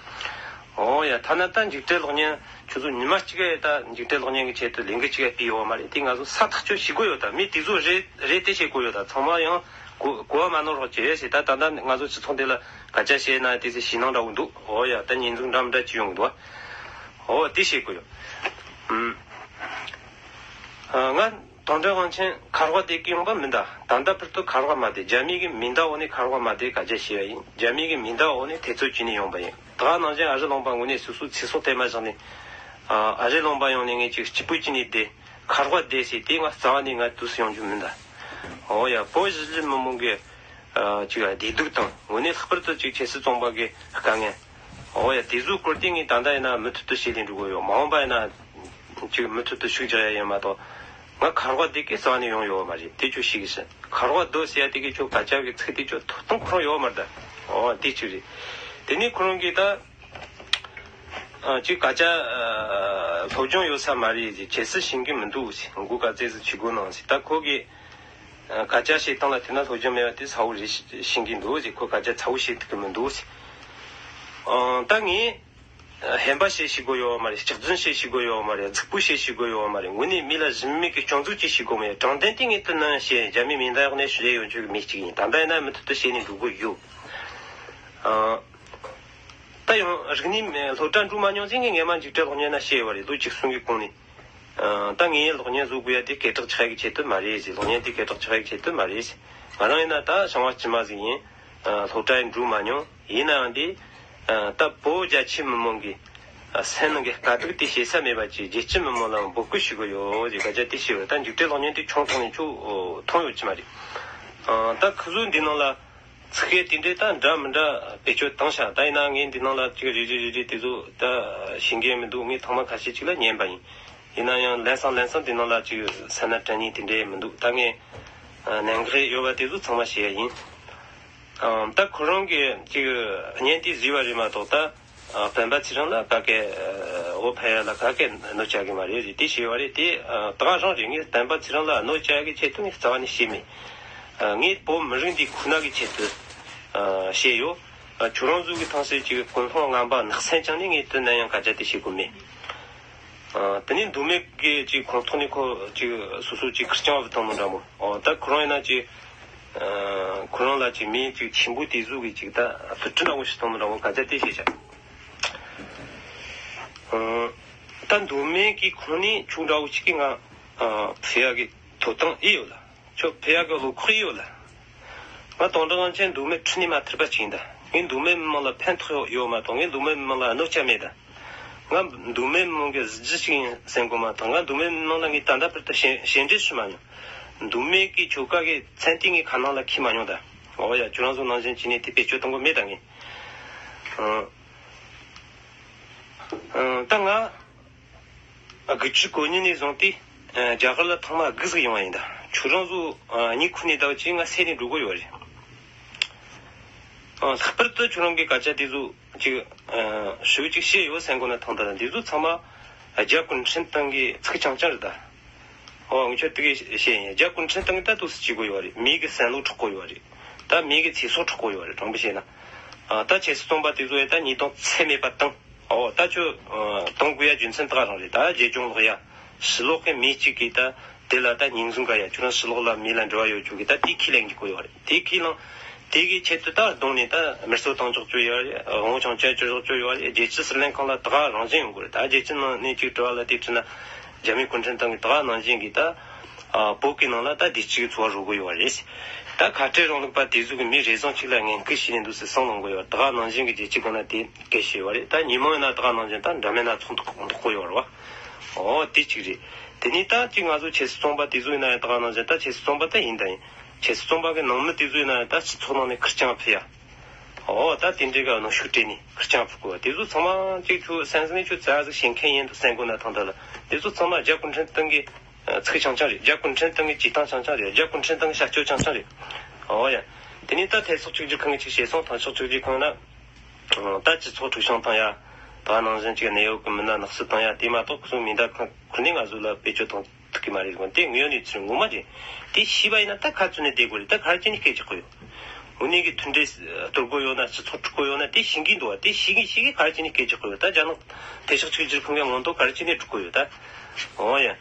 ཨོ་ཡ། ཐ་ན་ད་འཇིགས་བྲལ་གློག་བརྙན་ཁྱོད་ཚོ་ཉི་མ་གཅིག་ཡ་ད་འཇིགས་བྲལ་གློག་བརྙན་གྱི་ཆེད་དུ་ལས་འགུལ་གཅིག་ཡ་སྤེལ་ཡོད་མ་རེད། དེ་ང་ཚོ་ས་ཐག་ཆོད་ཤེས་དགོས་ཡོད། ད་མི་དེ་ཚོ་རེད་རེད་དེ་བཤད་དགོས་ཡོད། ད་ཚང་མ་ཡང་གོ་གོ་བ་མ་ནོར་རོགས་བྱེད་ཟེར། ད་ད་ལྟ་ང་ཚོ་སྤྱི་ཚོགས་འདི་ལ་སྐད་ཆ་བཤད་ན་དེ་ཚོ་ཞེད་སྣང་འདྲ་བོ་འདུག་ཨོ་ཡ། ད་ཉེས་འཛུགས་འདྲ་མི་འདྲ་ཅིག་ཡོང་གི་འདུག་ཨོ་དེ་བཤད་དགོས་ཡོད། ཨུམ། ང་དོན་གྲུབ་དབང་ཆེན་ཁ་རོག་བསྡད་ཀྱི་ཡོང་པ་མིན་ད། ད་ལྟ་བར་དུ་ཁ་རོག་མ་བསྡད། རྒྱ་མི་གི་མིང་བརྡ་འོག་ནས་ཁ་རོག་མ་བསྡད་སྐད་ཆ་བཤད་པ་ཡིན། རྒྱ་མི་གི་མིང་བརྡ་འོག་ནས་ཐེ་ཚོམ་བྱས་ནས་ཡོང་པ་ཡིན། ད་ག་ནང་བཞིན་ཨ་རི་ལུང་པ་ངོས་ནས་སོ་སོའི་ཚེ་སྲོག་ཐེ་མ་བཞག་ནས། ཨ་རི་ལུང་པ་ཡོང་ནས་ངས་ཅིག་སྐྱིད་པོ་བྱས་ནས་བསྡད། ཁ་རོག་བསྡད་ཟེར་དེ་ང་རྩ་བ་ནས་ང་དུས་སུ་ཡོང་རྒྱུ་མིན་ད། འོ་ཡ། བོད་གཞིས་བྱེས་མི་མང་གི་ཨ་ཅིག་བདེ་སྡུག་དང་། དངོས་གནས་ལྷག་པར་དུ་ཅིག་ཆབ་སྲིད་བཙོན་པ་གི་དཀའ་ངལ། འོ་ཡ། དེ་ཚོའི་སྐོར་དེ་ངས་ད་ལྟ་ཡིན་ན་མུ་མཐུད་དུ་བཤད་ལས་འགྲོ་གི་ཡོད། མ་འོངས་པ་ཡིན་ན་ཅིག་མུ་མཐུད་དུ་ཤུགས་རྒྱག་ཡ་ཡིན་མ་གཏོགས། ང་ཁ་རོག་བསྡད་ཀྱི་རྩ་བ་ནས་ཡོང་ཡོད་མ་རེད། དེ་ཁྱོད་ཤེས་གི་ཟེར། ཁ་རོག་སྡོད་ཟེར་ཡ་དེ་གི་ཁྱོད་སྐད་ཆ་གི་ཚིག་དེ་ཁྱོད་ཐོབ་ཐང་ཁོ་རང་ཡོད་མ་རེད་ད། འོ་དེ་གཅིག་རེད། དེ་ནས་ཁོ་རང་གིས་ད་ཨ་ཅིག་སྐད་ཆ་ཨ་སློབ་སྦྱོང་ཡོད་ས་མ་རེད་ཟེར། ཆབ་སྲིད་ཤེས་ཀྱི་མི་འདུག་ཟེར། མགོ་ག་ཚད་ཟིག་ཆེ་དགོས་ནང་ཟེར། ད་ཁོ་གིས་ཨ་སྐད་ཆ་བཤད་སྟངས་ལ་བལྟས་ན་སློབ་སྦྱོང་མེད་པ་དེ་གསལ་བོ་རེད། ཤེས་ཀྱི་འདུག་ཟེར། ཁོ་སྐད་ཆ་གསལ་བོ་བཤད་ཐུབ་ཀྱི་མི་འདུག་ཟེར། ཨ་ད་ངས་ཨ་ཧམ་པ་བཤད་ཤེས་དགོས་ཡོད་མ་རེད། སྐྱག་རྫུན་བཤད་ཤེས་དགོས་ཡོད་མ་རེད། རྫིག་པོ་བཤད་ཤེས་དགོས་ཡོད་མ་རེད། དངོས་གནས་མི་ལ་གཞི་མེད་ཀྱི་སྐྱོན་འཛུགས་ཅིག་བྱེད་དགོས་མེད། དྲང་བདེན་དེ་ངས་དེ་ནང་བཤད། རྒྱ་མི་མིང་བརྡ་འོག་ནས་ཞུ་ཡས་ཡོད་ཆོག་གི་མི་གཅིག་ཡིན། ད་ལྟ་ཡིན་ན་མུ་མཐུད་དུ་བཤད་ནས་འགྲོ་གི་ཡོད། ཨ་ད་ཡང་རིག་གནས་སློབ་གྲྭ་འགྲོ་མ་མྱོང་ཚེ་ངས་སྔས་མ་འཇིགས་བྲལ་གློག་བརྙན་ན་བཤད་ཡོད་རེད། ལོ་བཅུ་གསུམ་གྱི་གོང་ནས། ཨ་ད་ངས་གློག་བརྙན་བཟོ་དགོས་ཡ་དེ་སྐད་གྲགས་ཆགས་ཡག་གི་ཆེད་དུ་མ་རེད་ཟེར། གློག་བརྙན་དེ་སྐད་གྲགས་ཆགས་ཡག་གི་ཆེད་དུ་མ་རེད་ཟེར། ང་རང་ཡིན་ན་ད་ཞང་བ་དཀྱུས་མ་ཟིག་ཡིན། ཨ་སློབ་གྲྭ་ཡང་འགྲོ་མ་མྱོང་། ཡིན་ནའང་དེ་ཨ་ད་བོད་རྒྱ་ཆེ་མི་མང་གི་ཨ་སེམས་ནང་གི་དཀའ་སྡུག་དེ་བཤད་ས་མེད་པ་ཅིག་རྒྱལ་སྤྱི་མི་མང་ལ་འབོད་སྐུལ་ཞུ་གི་ཡོད་ཟེར་སྐད་ཆ་དེ་བཤད་ཡོད། ད་འཇིགས་བྲལ་གློག་བརྙན་དེ་ཆུང་ཐོག་ནས་ཁྱོད་མཐོང་ཡོད་ཀྱི་མ་རེད། ཨ་ད་ཁོ་ཚོས་འདི་ནང་ལ་ཚིག་ཡས་དེ་འདྲས་ད་འདྲ་མི་འདྲ་བེད་སྤྱོད་བཏང་ཤག་ད་ཡིན་ན་ངས་འདི་ནང་ལ་ཅིག་རེ་རེ་རེ་རེ་དེ་ཚོ་ད་ཤེས་མཁན་མི་འདུག་ངས་ཐེངས་མ་ཁ་ཤས་ཅིག་ལ་ཉན་པ་ཡིན། ཡིན་ན་ཡང་ལན་སང་ལན་སང་དེ་ནང་ལ་ཅིག་ས་ན་དྲན་ཉིན་དེ་འདྲས་མི་འདུག་ད་ངས་ཨ་གནད་འགག་ཡོད་པ་དེ་ཚོ་ཚང་མ་བཤད་ཡ་ཡིན། ཨ་ད་ཁོ་རང་གིས་ཅིག་བརྙན་དེ་བཟོས་པ་རེད་མ་གཏོགས། ད་ཨ་སྤེན་པ་ཚེ་རིང་ལ་ག་གེ་ཨ་འོ་ཕ་ཡ་ལ་ག་གེ་གནོད་བྱ་གི་མ་རེད་ཟེར་དེ་བཤད་པ་རེད། དེ་ཨ་ད་ག་རང་རེད། ངས་སྤེན་པ་ཚེ་རིང་ལ་གནོད་བྱ་གི་ཆེད་དུ་ངས་རྩ་བ་ནས་བཤད་མེད། ཨ་ངས་བོད་མི་རིགས་འདི་ཁོ་ན་གི་ཆེད་དུ་ཨ་བཤད་ཡོད། ཨ་ཁྱོད་རང་ཚོ་གི་ཐང་སེ་ཅིག་ཀུན་སློང་ངན་པ་ནག་སེམས་བཅངས་ནས་ངས་དོན་ན་ཡང་སྐད་ཆ་དེ་བཤད་དགོས་མེད། ཨ་དེ་ནས་མདོ་སྨད་ཀྱི་ཅིག་ཁོངས་གཏོགས་ནས་ཁོ་ཅིག་སོ་སོ་ཅིག་ཁེར་རྐྱང་བུད་བཏང་ནོ་འདྲ་མོ། ཨོ་ད་ཁོ་རང་ཡིན་ན་ཅིག་ ཁོ་རང་ལ་ཅིག་མི་ཅིག་ཆེན་པོ་དེ་ཟུག་གི་ཅིག་ད་བསླུ་བྲིད་ནག་པོ་ཞིག་བཏང་ནི་འདྲ་བོ་ག་ཅག་དེ་བཤད་བྱ། ད་མདོ་སྨད་ཀྱི་ཁོངས་ནས་ཁྱོད་འདྲ་བོ་ཅིག་གིས་ང་ཕུད་ཡག་གི་ཐོབ་ཐང་ཨེ་ཡོད་ལ། ཁྱོད་ཕུད་ཡག་གི་བློ་ཁོག་ཨེ་ཡོད་ལ། ང་དོན་དག་ཅན་མདོ་སྨད་ཁྲིད་ནས་མ་ཐུབ་པ་ཅིག་ཡིན་ད། ངས་མདོ་སྨད་མི་མང་ལ་ཕན་ཐོགས་ཡོད་མ་གཏོགས་ངས་མདོ་སྨད་མི་མང་ལ་གནོད་བྱ་མེད་ད། ང་མདོ་སྨད་མི་མང་གི་གཟི་བརྗིད་ཅིག་ཡིན་བསམ་གོ་མ་ཐག་ང་མདོ་སྨད་མི་མང་ལ་ངས་ད་ལྟ་བར་དུ་ཞེ་ཞེ་འགྲས་ཞུ་མ་མྱོང་། མདོ་སྨད་ཀྱི་ཆོལ་ཁ་གི་མཚན་ལྟས་ངས་ཁ་ནང་ལ་འཁྱེར་མ་མྱོང་ད། འོ་ཡ་ཁྱོད་རང་ཚོ་ནང་བཞིན་བྱས་ནས་དེ་བེད་སྤྱོད་གཏོང་གི་མེད་ད་ངས། ཨང་། ཨང་། ད་ང་དགུ་བཅུ་གོ་གཉིས་ནས་བཟུང་སྟེ་རྒྱ་གར་ལ་ཐེངས་མ་དགུ་ཟིག་ཡོང་བ་ཡིན་ད། ཁྱོད་རང་ཚོ་གཉིད་ཁུག་ནས་ད་ཅིག་ང་སད་ནས་འགྲོ་གི་ཡོད་རེད། ཨང་། ལྷག་པར་དུ་ཁྱོད་རང་གི་སྐད་ཆ་དེ་ཚོ་ཅིག་ཨ་ཞུ་ཅིག་བཤད་ཡོད་སེམས་གོ་ན་ཐང་ད་ལ་འདི་ཚོ་ཚང་མ་རྒྱ་གུང་ཁྲན་ཏང་གི་ཚིག་རྐྱང་རྐྱང་རེད་ད། ཨོ་ངས་ཁྱོད་དེ་གས་བཤད་ཡིན། རྒྱ་གུང་ཁྲན་ཏང་གི་ད་དུ་སུ་བྱེད་དགོས་ཡོད་རེད། མི་གི་བསམ་བློ་འཕྲོག་དགོས་ཡོད་རེད། ད་མི་གི་ཚེ་སྲོག་འཕྲོག་དགོས་ཡོད་རེད། དྲང་པོ་བཤད་ན། ཨ་ད་ཆབ་སྲིད་བཙོན་པ་དེ་ཚོ་ཡ་ད་ཉེས་རྡུང་ཚད་མེད་པ་བཏང་། ཨོ་ད་ཁྱོད་ཨ་གཏོང་དགོས་ཡ་རྒྱུ་མཚན་ད་ག་རང་རེད། ད་རྒྱལ་སྐྱོང་ལོག་ཡ་ཕྱི་ལོག་གི་མི་གཅིག་གིས་ད་དེ་ལ་ད་ཉེས་འཛུགས་འགའ་ཡ་ཁྱོད་རང་ཕྱི་ལོག་ལ་མི་ལ་འབྲེལ་བ་ཡོད་ཁྱོད་གིས་ད་དེ་ཁས་ལེན་དགོས་ཡོད་རེད། དེ་ཁས་ལེན་དེ་གི་ཆེད་དུ་ད་གདོང་ནས་ད་མི་གསོད་བཏང་འཇོག་བཅོས་ཡོད་རེད། དབང་ཆ་བཅད་བཅོས་འཇོག་བཅོས་ཡོད་རེད། རྒྱལ་སྤྱི་ཟུར་ལེན་ཁང་ལ་ད་ག་རང་བཞིན་ཡོང་གི་རེད། ད་རྒྱལ་སྤྱི་ནང་ནས་ཅིག་དྲི་བ་ལ་དེ་དྲིས་ན་རྒྱ་མི་གུང་ཁྲན་ཏང་གིས་ད་ག་ནང་བཞིན་གྱིས་ད་ཨ་བོད་ཀྱི་ནང་ལ་ད་བདེ་སྐྱིད་ཀྱི་འཚོ་བ་རོལ་གི་ཡོད་རེད། ད་ཁ་བྲལ་རིང་ལུགས་པ་དེ་ཚོ་གི་མི་རེ་ཟུང་གཅིག་ལ་ངན་སྐུལ་བྱས་ནས་འདུག་སེ་གསུངས་ལོང་གི་ཡོད། ད་ག་ནང་བཞིན་གྱི་རྒྱལ་སྤྱི་སྒང་ལ་དེ་སྐད་བཤད་ཡོད་རེད། ད་ཉིན་མོ་ཡིན་ན་ད་ག་ནང་བཞིན་ད་འདྲ་མིན་སྣ་ཚོགས་འདུག་འདུག་གི་ཡོད་རེད་བ། ཨོ་དེ་གཅིག་རེད། དེ་ནས་ད་ཅིག་ང་ཚོ་ཆབ་སྲིད་བཙོན་པ་དེ་ཚོ་ཡིན་ན་ཡང་ད་ག་ནང་བཞིན་ད་ཆབ་སྲིད་བཙོན་པ་ད་ཡིན་ད་ཡིན། ཆབ་སྲིད་བཙོན་པ་གི་ནང་མི་དེ་ཚོ་ཡིན་ན་ཡང་ད་སྤྱི་ཚོགས་ནང་ནས་ཁེར་རྐྱང་ཕུད་ཡ། ཨོ་ད་དེ་འདྲའི་གི་གནོན་ཤུགས་སྤྲད་ནས་ཁེར་རྐྱང་ཕུད་དགོས་པ་དེ་ཚོ་ཚང་མ་ཅིག་ཁྱོད་སེམས་ནས་ཁྱོད་རྩ་ཟིག་བྱེད་མཁན་ཡིན་འདུག་སེམས་གོ་ན་ཐང་ད་ལ་དེ་ཚོ་ཚང་མ་རྒྱ་གུང་ཁྲན་ཏང་གི་ཚིག་རྐྱང་རྐྱང་རེད། རྒྱ་གུང་ཁྲན་ཏང་གི་བྱེད་སྟངས་རྐྱང་རྐྱང་རེད། རྒྱ་གུང་ཁྲན་ཏང་གི་བྱ་སྤྱོད་རྐྱང་རྐྱང་རེད། ཨོ་ཡ། དེ་ནས་ད་ཐེ་སོག་གཅིག་གྱུར་ཁང་གི་ཅིག་བཤད་སོང་། ཐེ་སོག་གཅིག་གྱུར་ཁང་ན། ད་སྤྱི་ཚོགས་འཁྲུག་སྦྱོང་བཏང་ཡ། ད་ནང་བཞིན་གཅིག་གནས་ཡོད་ཀྱི་མི་སྣ་ནག་སུ་བཏང་ཡ་དེ་མ་གཏོགས་ཁོ་ཚོ་མི་འདྲ་ཁང་ཁུར་ནས་ང་ཚོ་ལ་བེད་སྤྱོད་བཏང་ཐུབ་ཀྱི་མ་རེད་གོ། དེ་དངོས་ཡོད་གནས་ཚུལ་ངོ་མ་རེད། དེ་ཤེས་པ་ཡིན་ན་ད་ཁ་བཙུམ་ནས་བསྡད་དགོས་རེད། ད་ག་རེ་བྱས་ནས་སྐད་རྒྱག་གི་ཡོད། དངོས་གནས་ཀྱི་མཐུན་སྒྲིལ་གཏོར་དགོས་ཡོད་ན་སྤྱི་ཚོགས་འཁྲུག་དགོས་ཡོད་ན་དེ་ཤེས་ཀྱི་འདུག་བ། དེ་ཤེས་ཀྱི་ཤེས་ཀྱི་ག་རེ་བྱས་ནས་སྐད་རྒྱག་གི་ཡོད། ད་རྒྱ་ནག་ཐེ་ཤག་གཅིག་གྱུར་ཁང་གི་མངོན་རྟོགས་ག་རེ་བྱས་ནས་འཁྲུག་གི་ཡོད་ད། འོ་ཡ།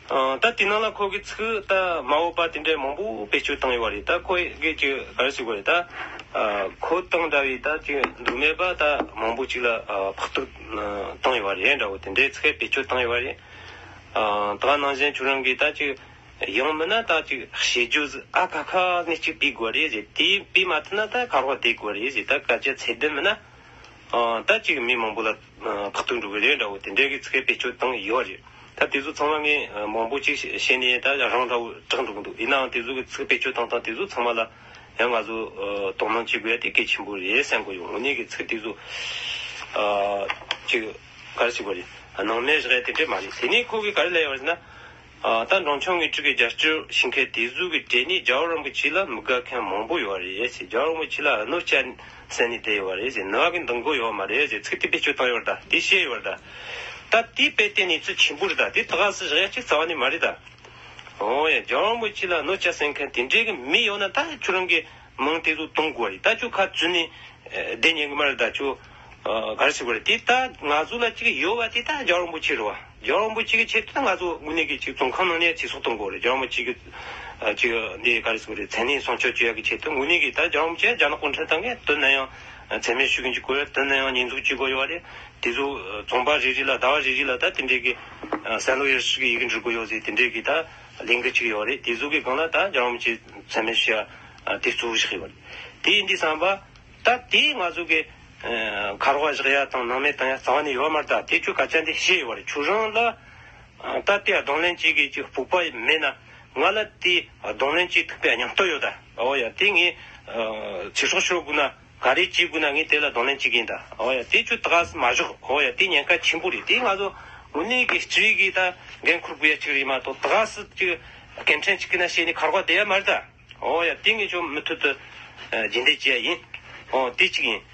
ཨ་ད་དེ་ནང་ལ་ཁོ་གི་ཚིག་ད་མ་འོས་པ་དེ་འདྲའི་མང་པོ་བེད་སྤྱོད་བཏང་ཡོད་པ་རེད། ད་ཁོ་གི་ཅིག་ག་རེ་ཟེར་དགོས་རེད་ད། ཨ་ཁོ་དང་འདྲ་བའི་ད་ཅིག་མདོ་སྨད་པ་ད་མང་པོ་ཅིག་ལ་ཨ་ཕོག་ཐུག་བཏང་ཡོད་པ་རེད། འདྲ་བོ་དེ་འདྲའི་ཚིག་བེད་སྤྱོད་བཏང་ཡོད་པ་རེད། ཨ་ད་ག་ནང་བཞིན་ཁྱོད་རང་གིས་ད་ཅིག་ཡང་མིན་ན་ད་ཅིག་བྱེད་རྒྱུ་ཟིག་ཨ་ཁ་ཁ་ནས་ཅིག་སྤེལ་དགོས་རེད་ཟེར། དེ་སྤེལ་མ་ཐུབ་ན་ད་ག་རོགས་བསྡད་དགོས་རེད་ཟེར། ད་སྐད་ཆ་ཚད་ལྡན་མིན་ན། ཨ་ད་ཅིག་མི་མང་པོ་ལ་ཨ་ཕོག་ཐུག་འགྲོ་གི་རེད། འདྲ་བོ་དེ་འདྲའི་གི་ཚིག་བེད་སྤྱོད་བཏང་ཡོད་རེད། ད་དེ་ཚོ་ཚང་མ་ངས་ཨ་མང་པོ་ཅིག་བཤད་ནས་ད་རང་འདྲ་བོ་དྲག་འགྲོ་གི་འདུག་ཡིན་ནའང་དེ་ཚོ་གི་ཚིག་བེད་སྤྱོད་བཏང་སྟངས་དེ་ཚོ་ཚང་མ་ལ་ཡང་ང་ཚོ་ཨ་དོ་སྣང་བྱེད་དགོས་ཡ་དེ་གལ་ཆེན་པོ་རེད་བསམ་གི་ཡོད། དངོས་གནས་གི་ཚིག་དེ་ཚོ་ཨ་ཅིག་ག་རེ་ཟེར་དགོས་རེད། སྣང་མེད་བཞག་ཡ་དེ་འདྲས་མ་རེད། དེ་ནས་ཁོ་གིས་ག་རེ་ལབ་ཡོད་རེད་ཟེར་ན། ཨ་ད་འབྲོང་ཆུང་ངོས་དྲུག་གི་རྒྱབ་སྐྱོར་བྱེད་མཁན་དེ་ཚོ་གི་གྲས་ནས་རྒྱལ་བ་རིན་པོ་ཆེ་ལ་མི་དགའ་མཁན་མང་པོ་ཡོད་རེད་ཟེར། རྒྱལ་བ་རིན་པོ་ཆེ་ལ་གནོད་སྐྱེལ་ཟེར་ནས་བསྡད་ཡོད་རེད་ཟེར། ནུས་པ་གི་འདང་དགོས་ཡོད་མ་རེད་ཟེར་ཚིག་དེ་བེད་སྤྱོད་བཏང་ཡོད་རེད་ད། དེ་བཤད་ཡོད་རེད་ད། ད་དེ་དཔེ་དེ་གནས་ཚུལ་ཆེན་པོ་རེད་ད། དེ་ད་ག་སེ་བཞག་ཡ་གཅིག་རྩ་བ་ནས་མ་རེད་ད། འོ་ཡ། རྒྱལ་བ་རིན་པོ་ཆེ་ལ་གནོད་སྐྱེལ་ཟེར་མཁན་དེ་འདྲའི་གི་མི་ཡོད་ན་ད་ཁྱོད་རང་གི་མིང་དེ་ཚོ་གཏོང་དགོས་རེད། ད་ཁྱོད་ཁ་བཙུམ་ནས་ཨ་བསྡད་ཉན་གི་མ་རེད་ད། ཁྱོད་ཨ་ག་རེ་ཟེར་དགོས་རེད། དེ་ད་ང་ཚོ་ལ་ཅིག་ཡོད་པ་དེ་ད་རྒྱལ་བ་རིན་པོ་ཆེ་རེད་བ། རྒྱལ་བ་རིན་པོ་ཆེ་གི་ཆེད་དུ་ད་ང་ཚོ་དངོས་གནས་ཀྱི་ཅིག་བཙོན་ཁང་ནང་ནས་ཚེ་སྲོག་གཏོང་དགོས་རེད། རྒྱལ་བ་རིན་པོ་ཆེ་གི་ཨ་ཅིག་འདི་ག་རེ་ཟེར་དགོས་རེད། མཚན་སྙན་སྲུང་སྐྱོབ་བྱེད་ཡག་གི་ཆེད་དུ་དངོས་གནས་ཀྱི་ད་རྒྱལ་བ་རིན་པོ་ཆེ་རྒྱ་ནག་གུང་ཁྲན་ཏང་གིས་དོན་ན་ཡང་མཚན་སྨད་ཞུ་གི་འཇུག་དགོས་རེད། དོན་ན་ཡང་ཉེས་འཛུགས་བྱེད་དགོས་ཡོད་རེད། དེ་ཚོ་ཨ་རྩོམ་པ་རེ་རེ་ལ་ཟླ་བ་རེ་རེ་ལ་ད་དེ་འདྲའི་གི་ཨ་སན་ལོ་ཡར་ཞིག་གི་ཡི་གེ་འབྲི་དགོས་ཡོད་ཟེར། དེ་འདྲའི་གི་ད་ལས་འགུལ་ཅིག་ཡོད་རེད། དེ་ཚོ་གི་སྒང་ལ་ད་རྒྱལ་བ་རིན་པོ་ཆེ་མཚན་སྨད་ཞུ་ཡ་ཨ་དེ་གཙོ་བོ་ཞིག་ཡོད་རེད། དེ་ཡིན་དུས་ཙམ་པ་ད་དེ་ང་ཚོ་གི་ཨ་ཁ་རོག་བཞག་ཡ་དང་སྣང་མེད་བཏང་ཡ་རྩ་བ་ནས་ཡོད་མ་རེད་ད། དེ་ཁྱོད་སྐད་ཆ་འདི་བཤད་ཡོད་རེད། ཁྱོད་རང་ལ་ཨ་ད་དེ་གདོང་ལེན་བྱེད་གི་ཅིག་སྤོབས་པ་མེད་ན་ང་ལ་དེ་གདོང་ལེན་བྱེད་ཐུབ་པའི་སྙིང་སྟོབས་ཡོད་ད། འོ་ཡ། དེ་ངས་ཨ་ཚེ་སྲོག་ཤོར་དགོས་ན། ག་རེ་བྱེད་དགོས་ན་ངས་དེ་ལ་གདོང་ལེན་བྱེད་ཀྱི་ཡིན་ད། འོ་ཡ། དེ་ཁྱོད་ད་ག་སེ་མ་བཞག་འོ་ཡ། དེ་ཉེན་ཁ་ཆེན་པོ་རེད། དེ་ང་ཚོ་དངོས་གནས་ཀྱི་སྤྱི་བའི་གི་ད་འགན་འཁུར་དགོས་ཡ་ཅིག་རེད་མ་གཏོགས་ད་ག་སེ་ཅིག་སྐད་འཕྲིན་ཅིག་གི་ན་བཤད་ནས་ཁ་རོག་བསྡད་ཡ་མ་རེད་ད། འོ་ཡ། དེ་ངས་ཁྱོད་མུ་མཐུད་དུ་ཨ་རྒྱུན་འཁྱོངས་བྱེད་ཡ་ཡིན། འོ་དེ་གཅིག་ཡིན།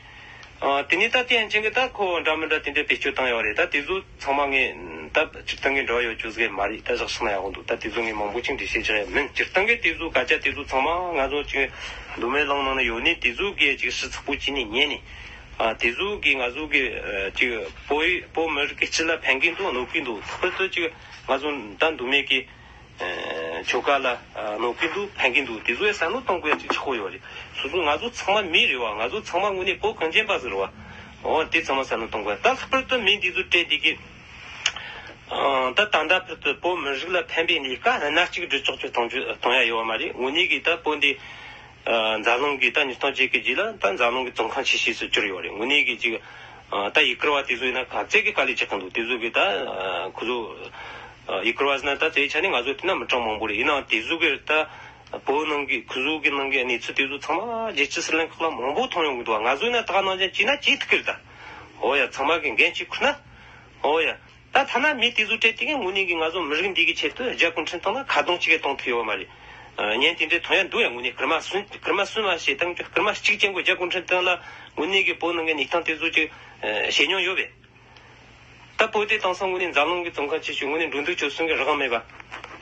ཨ་དེ་ནས་ད་དེ་ཡན་ཆད་ཀྱི་ད་ཁོ་འདྲ་མི་འདྲ་དེ་འདྲའི་བེད་སྤྱོད་བཏང་ཡོད་རེད། ད་དེ་ཚོ་ཚང་མ་ངས་ད་སྤྱིར་བཏང་གི་འབྲེལ་བ་ཡོད་རྒྱུ་ཟིག་མ་རེད། ད་བཞག་སོང་ན་ཡག་པོ་འདུག་ད་དེ་ཚོ་ངས་མང་པོ་ཅིག་འགྲེལ་བཤད་བྱེད་ཡ་མིན། སྤྱིར་བཏང་གི་དེ་ཚོ་སྐད་ཆ་དེ་ཚོ་ཚང་མ་ང་ཚོ་ཅིག་མདོ་སྨད་གླིང་ནང་ན་ཡོད་ནི་དེ་ཚོ་གིས་ཅིག་ཞིབ་ཚགས་པོ་བྱས་ནས་ཉན་ནས། ཨ་དེ་ཚོ་གིས་ང་ཚོ་གི་ཨ་ཅིག་བོད་བོད་མི་རིགས་ཀྱི་སྤྱི་ལ་ཕན་གི་འདུག་གནོད་གི་འདུག་ལྷག་པར་དུ་ཅིག་ང་ཚོ་ད་མདོ་སྨད་ཀྱི་ ཆོལ་ཁ་ལ་གནོད་ཀྱི་འདུག་ཕན་གྱི་འདུག་དེ་ཚོ་ཡང་བསམ་བློ་གཏོང་དགོས་ཡ་ཅིག་ཆགས་ཡོད་རེད། སོ་སོ་ང་ཚོ་ཚང་མ་མི་རེད་བ། ང་ཚོ་ཚང་མ་དངོས་གནས་བོད་གངས་ཅན་པ་ཟིག་རེད་བ། འོ་དེ་ཚང་མ་བསམ་བློ་གཏོང་དགོས་ད། ལྷག་པར་དུ་མི་འདི་ཚོ་སྤྲད་དེ་གི་ད་ད་ལྟ་བར་དུ་བོད་མི་རིགས་ལ་ཕན་པའི་ལས་ཀ་སྣ་གཅིག་སྒྲུབ་ཆོག་ཆོག་གཏོང་རྒྱུ་གཏོང་ཡ་ཡོད་བ་མ་རེད། དངོས་གནས་གི་ད་བོད་འདི་འཛམ་གླིང་གི་ད་ཉིས་སྟོང་བརྒྱད་ཀྱི་རྗེས་ལ་ད་འཛམ་གླིང་གི་ཙོང་ཁ་ཆེ་ཤོས་སུ་གྱུར་ཡོད་རེད། དངོས་གནས་གི་ཅིག་ད་ཡུ་གུར་བ་དེ་ཚོ་ཡིན་ན་ག་ཚད་གི་དཀའ་ལས་རྒྱག་གི་འདུག་དེ་ཚོ་གི་ད་ཁོ་ཚོ་ཡུ་གུར་བ་ཟེར་ན་ད་དེའི་ཆ་ནས་ང་ཚོ་བལྟས་ན་མི་གྲངས་མང་པོ་རེད། ཡིན་ནའང་དེ་ཚོ་གི་ད་བོད་ནང་གི་ཁོ་ཚོ་གི་ནང་གི་གནས་ཚུལ་དེ་ཚོ་ཚང་མ་རྒྱལ་སྤྱིའི་ཟུར་ལེན་ཁག་ལ་མང་པོ་མཐོང་ཡོང་གི་འདུག་ང་ཚོ་ཡིན་ན་ད་ག་ནང་བཞིན་བྱས་ན་བྱེད་ཐུབ་ཀི་རེད་ད། འོ་ཡ། ཚང་མ་གི་འགན་གཅིག་ཁུར་ན། འོ་ཡ། ད་ཐ་ན་མི་དེ་ཚོ་སྤྲད་དེ་གི་དངོས་གནས་གི་ང་ཚོ་མི་རིགས་འདི་གི་ཆེད་དུ་རྒྱ་གུང་ཁྲན་ཏང་ལ་ཁ་རྡུང་གཅིག་གི་གཏོང་ཐུབ་ཡོད་མ་རེད། ཨ། ཉན་དེ་འདྲའི་མཐོང་ཡ་འདུག་ཡ། དངོས་གནས་སྐར་མ་གསུམ་སྐར་མ་གསུམ་མ་བྱས་དང་སྐར་མ་གཅིག་ཅན་གོ་རྒྱ་གུང་ཁྲན་ཏང་ལ་དངོས་གནས་གི་བོད་ནང་གི་གནས་སྟངས་དེ་ཚོ་ཅིག་ཨ། ཤེས་མྱོང་ཡོད་པས། ད་བོད་དེ་དེང་སང་དངོས་གནས་འཛམ་གླིང་གི་ཙོང་ཁ་ཆེ་ཤོས་དངོས་གནས་འགྲོ་འདུག་སྤྱོད་གསུམ་གི་རང་དབང་མེད་པ།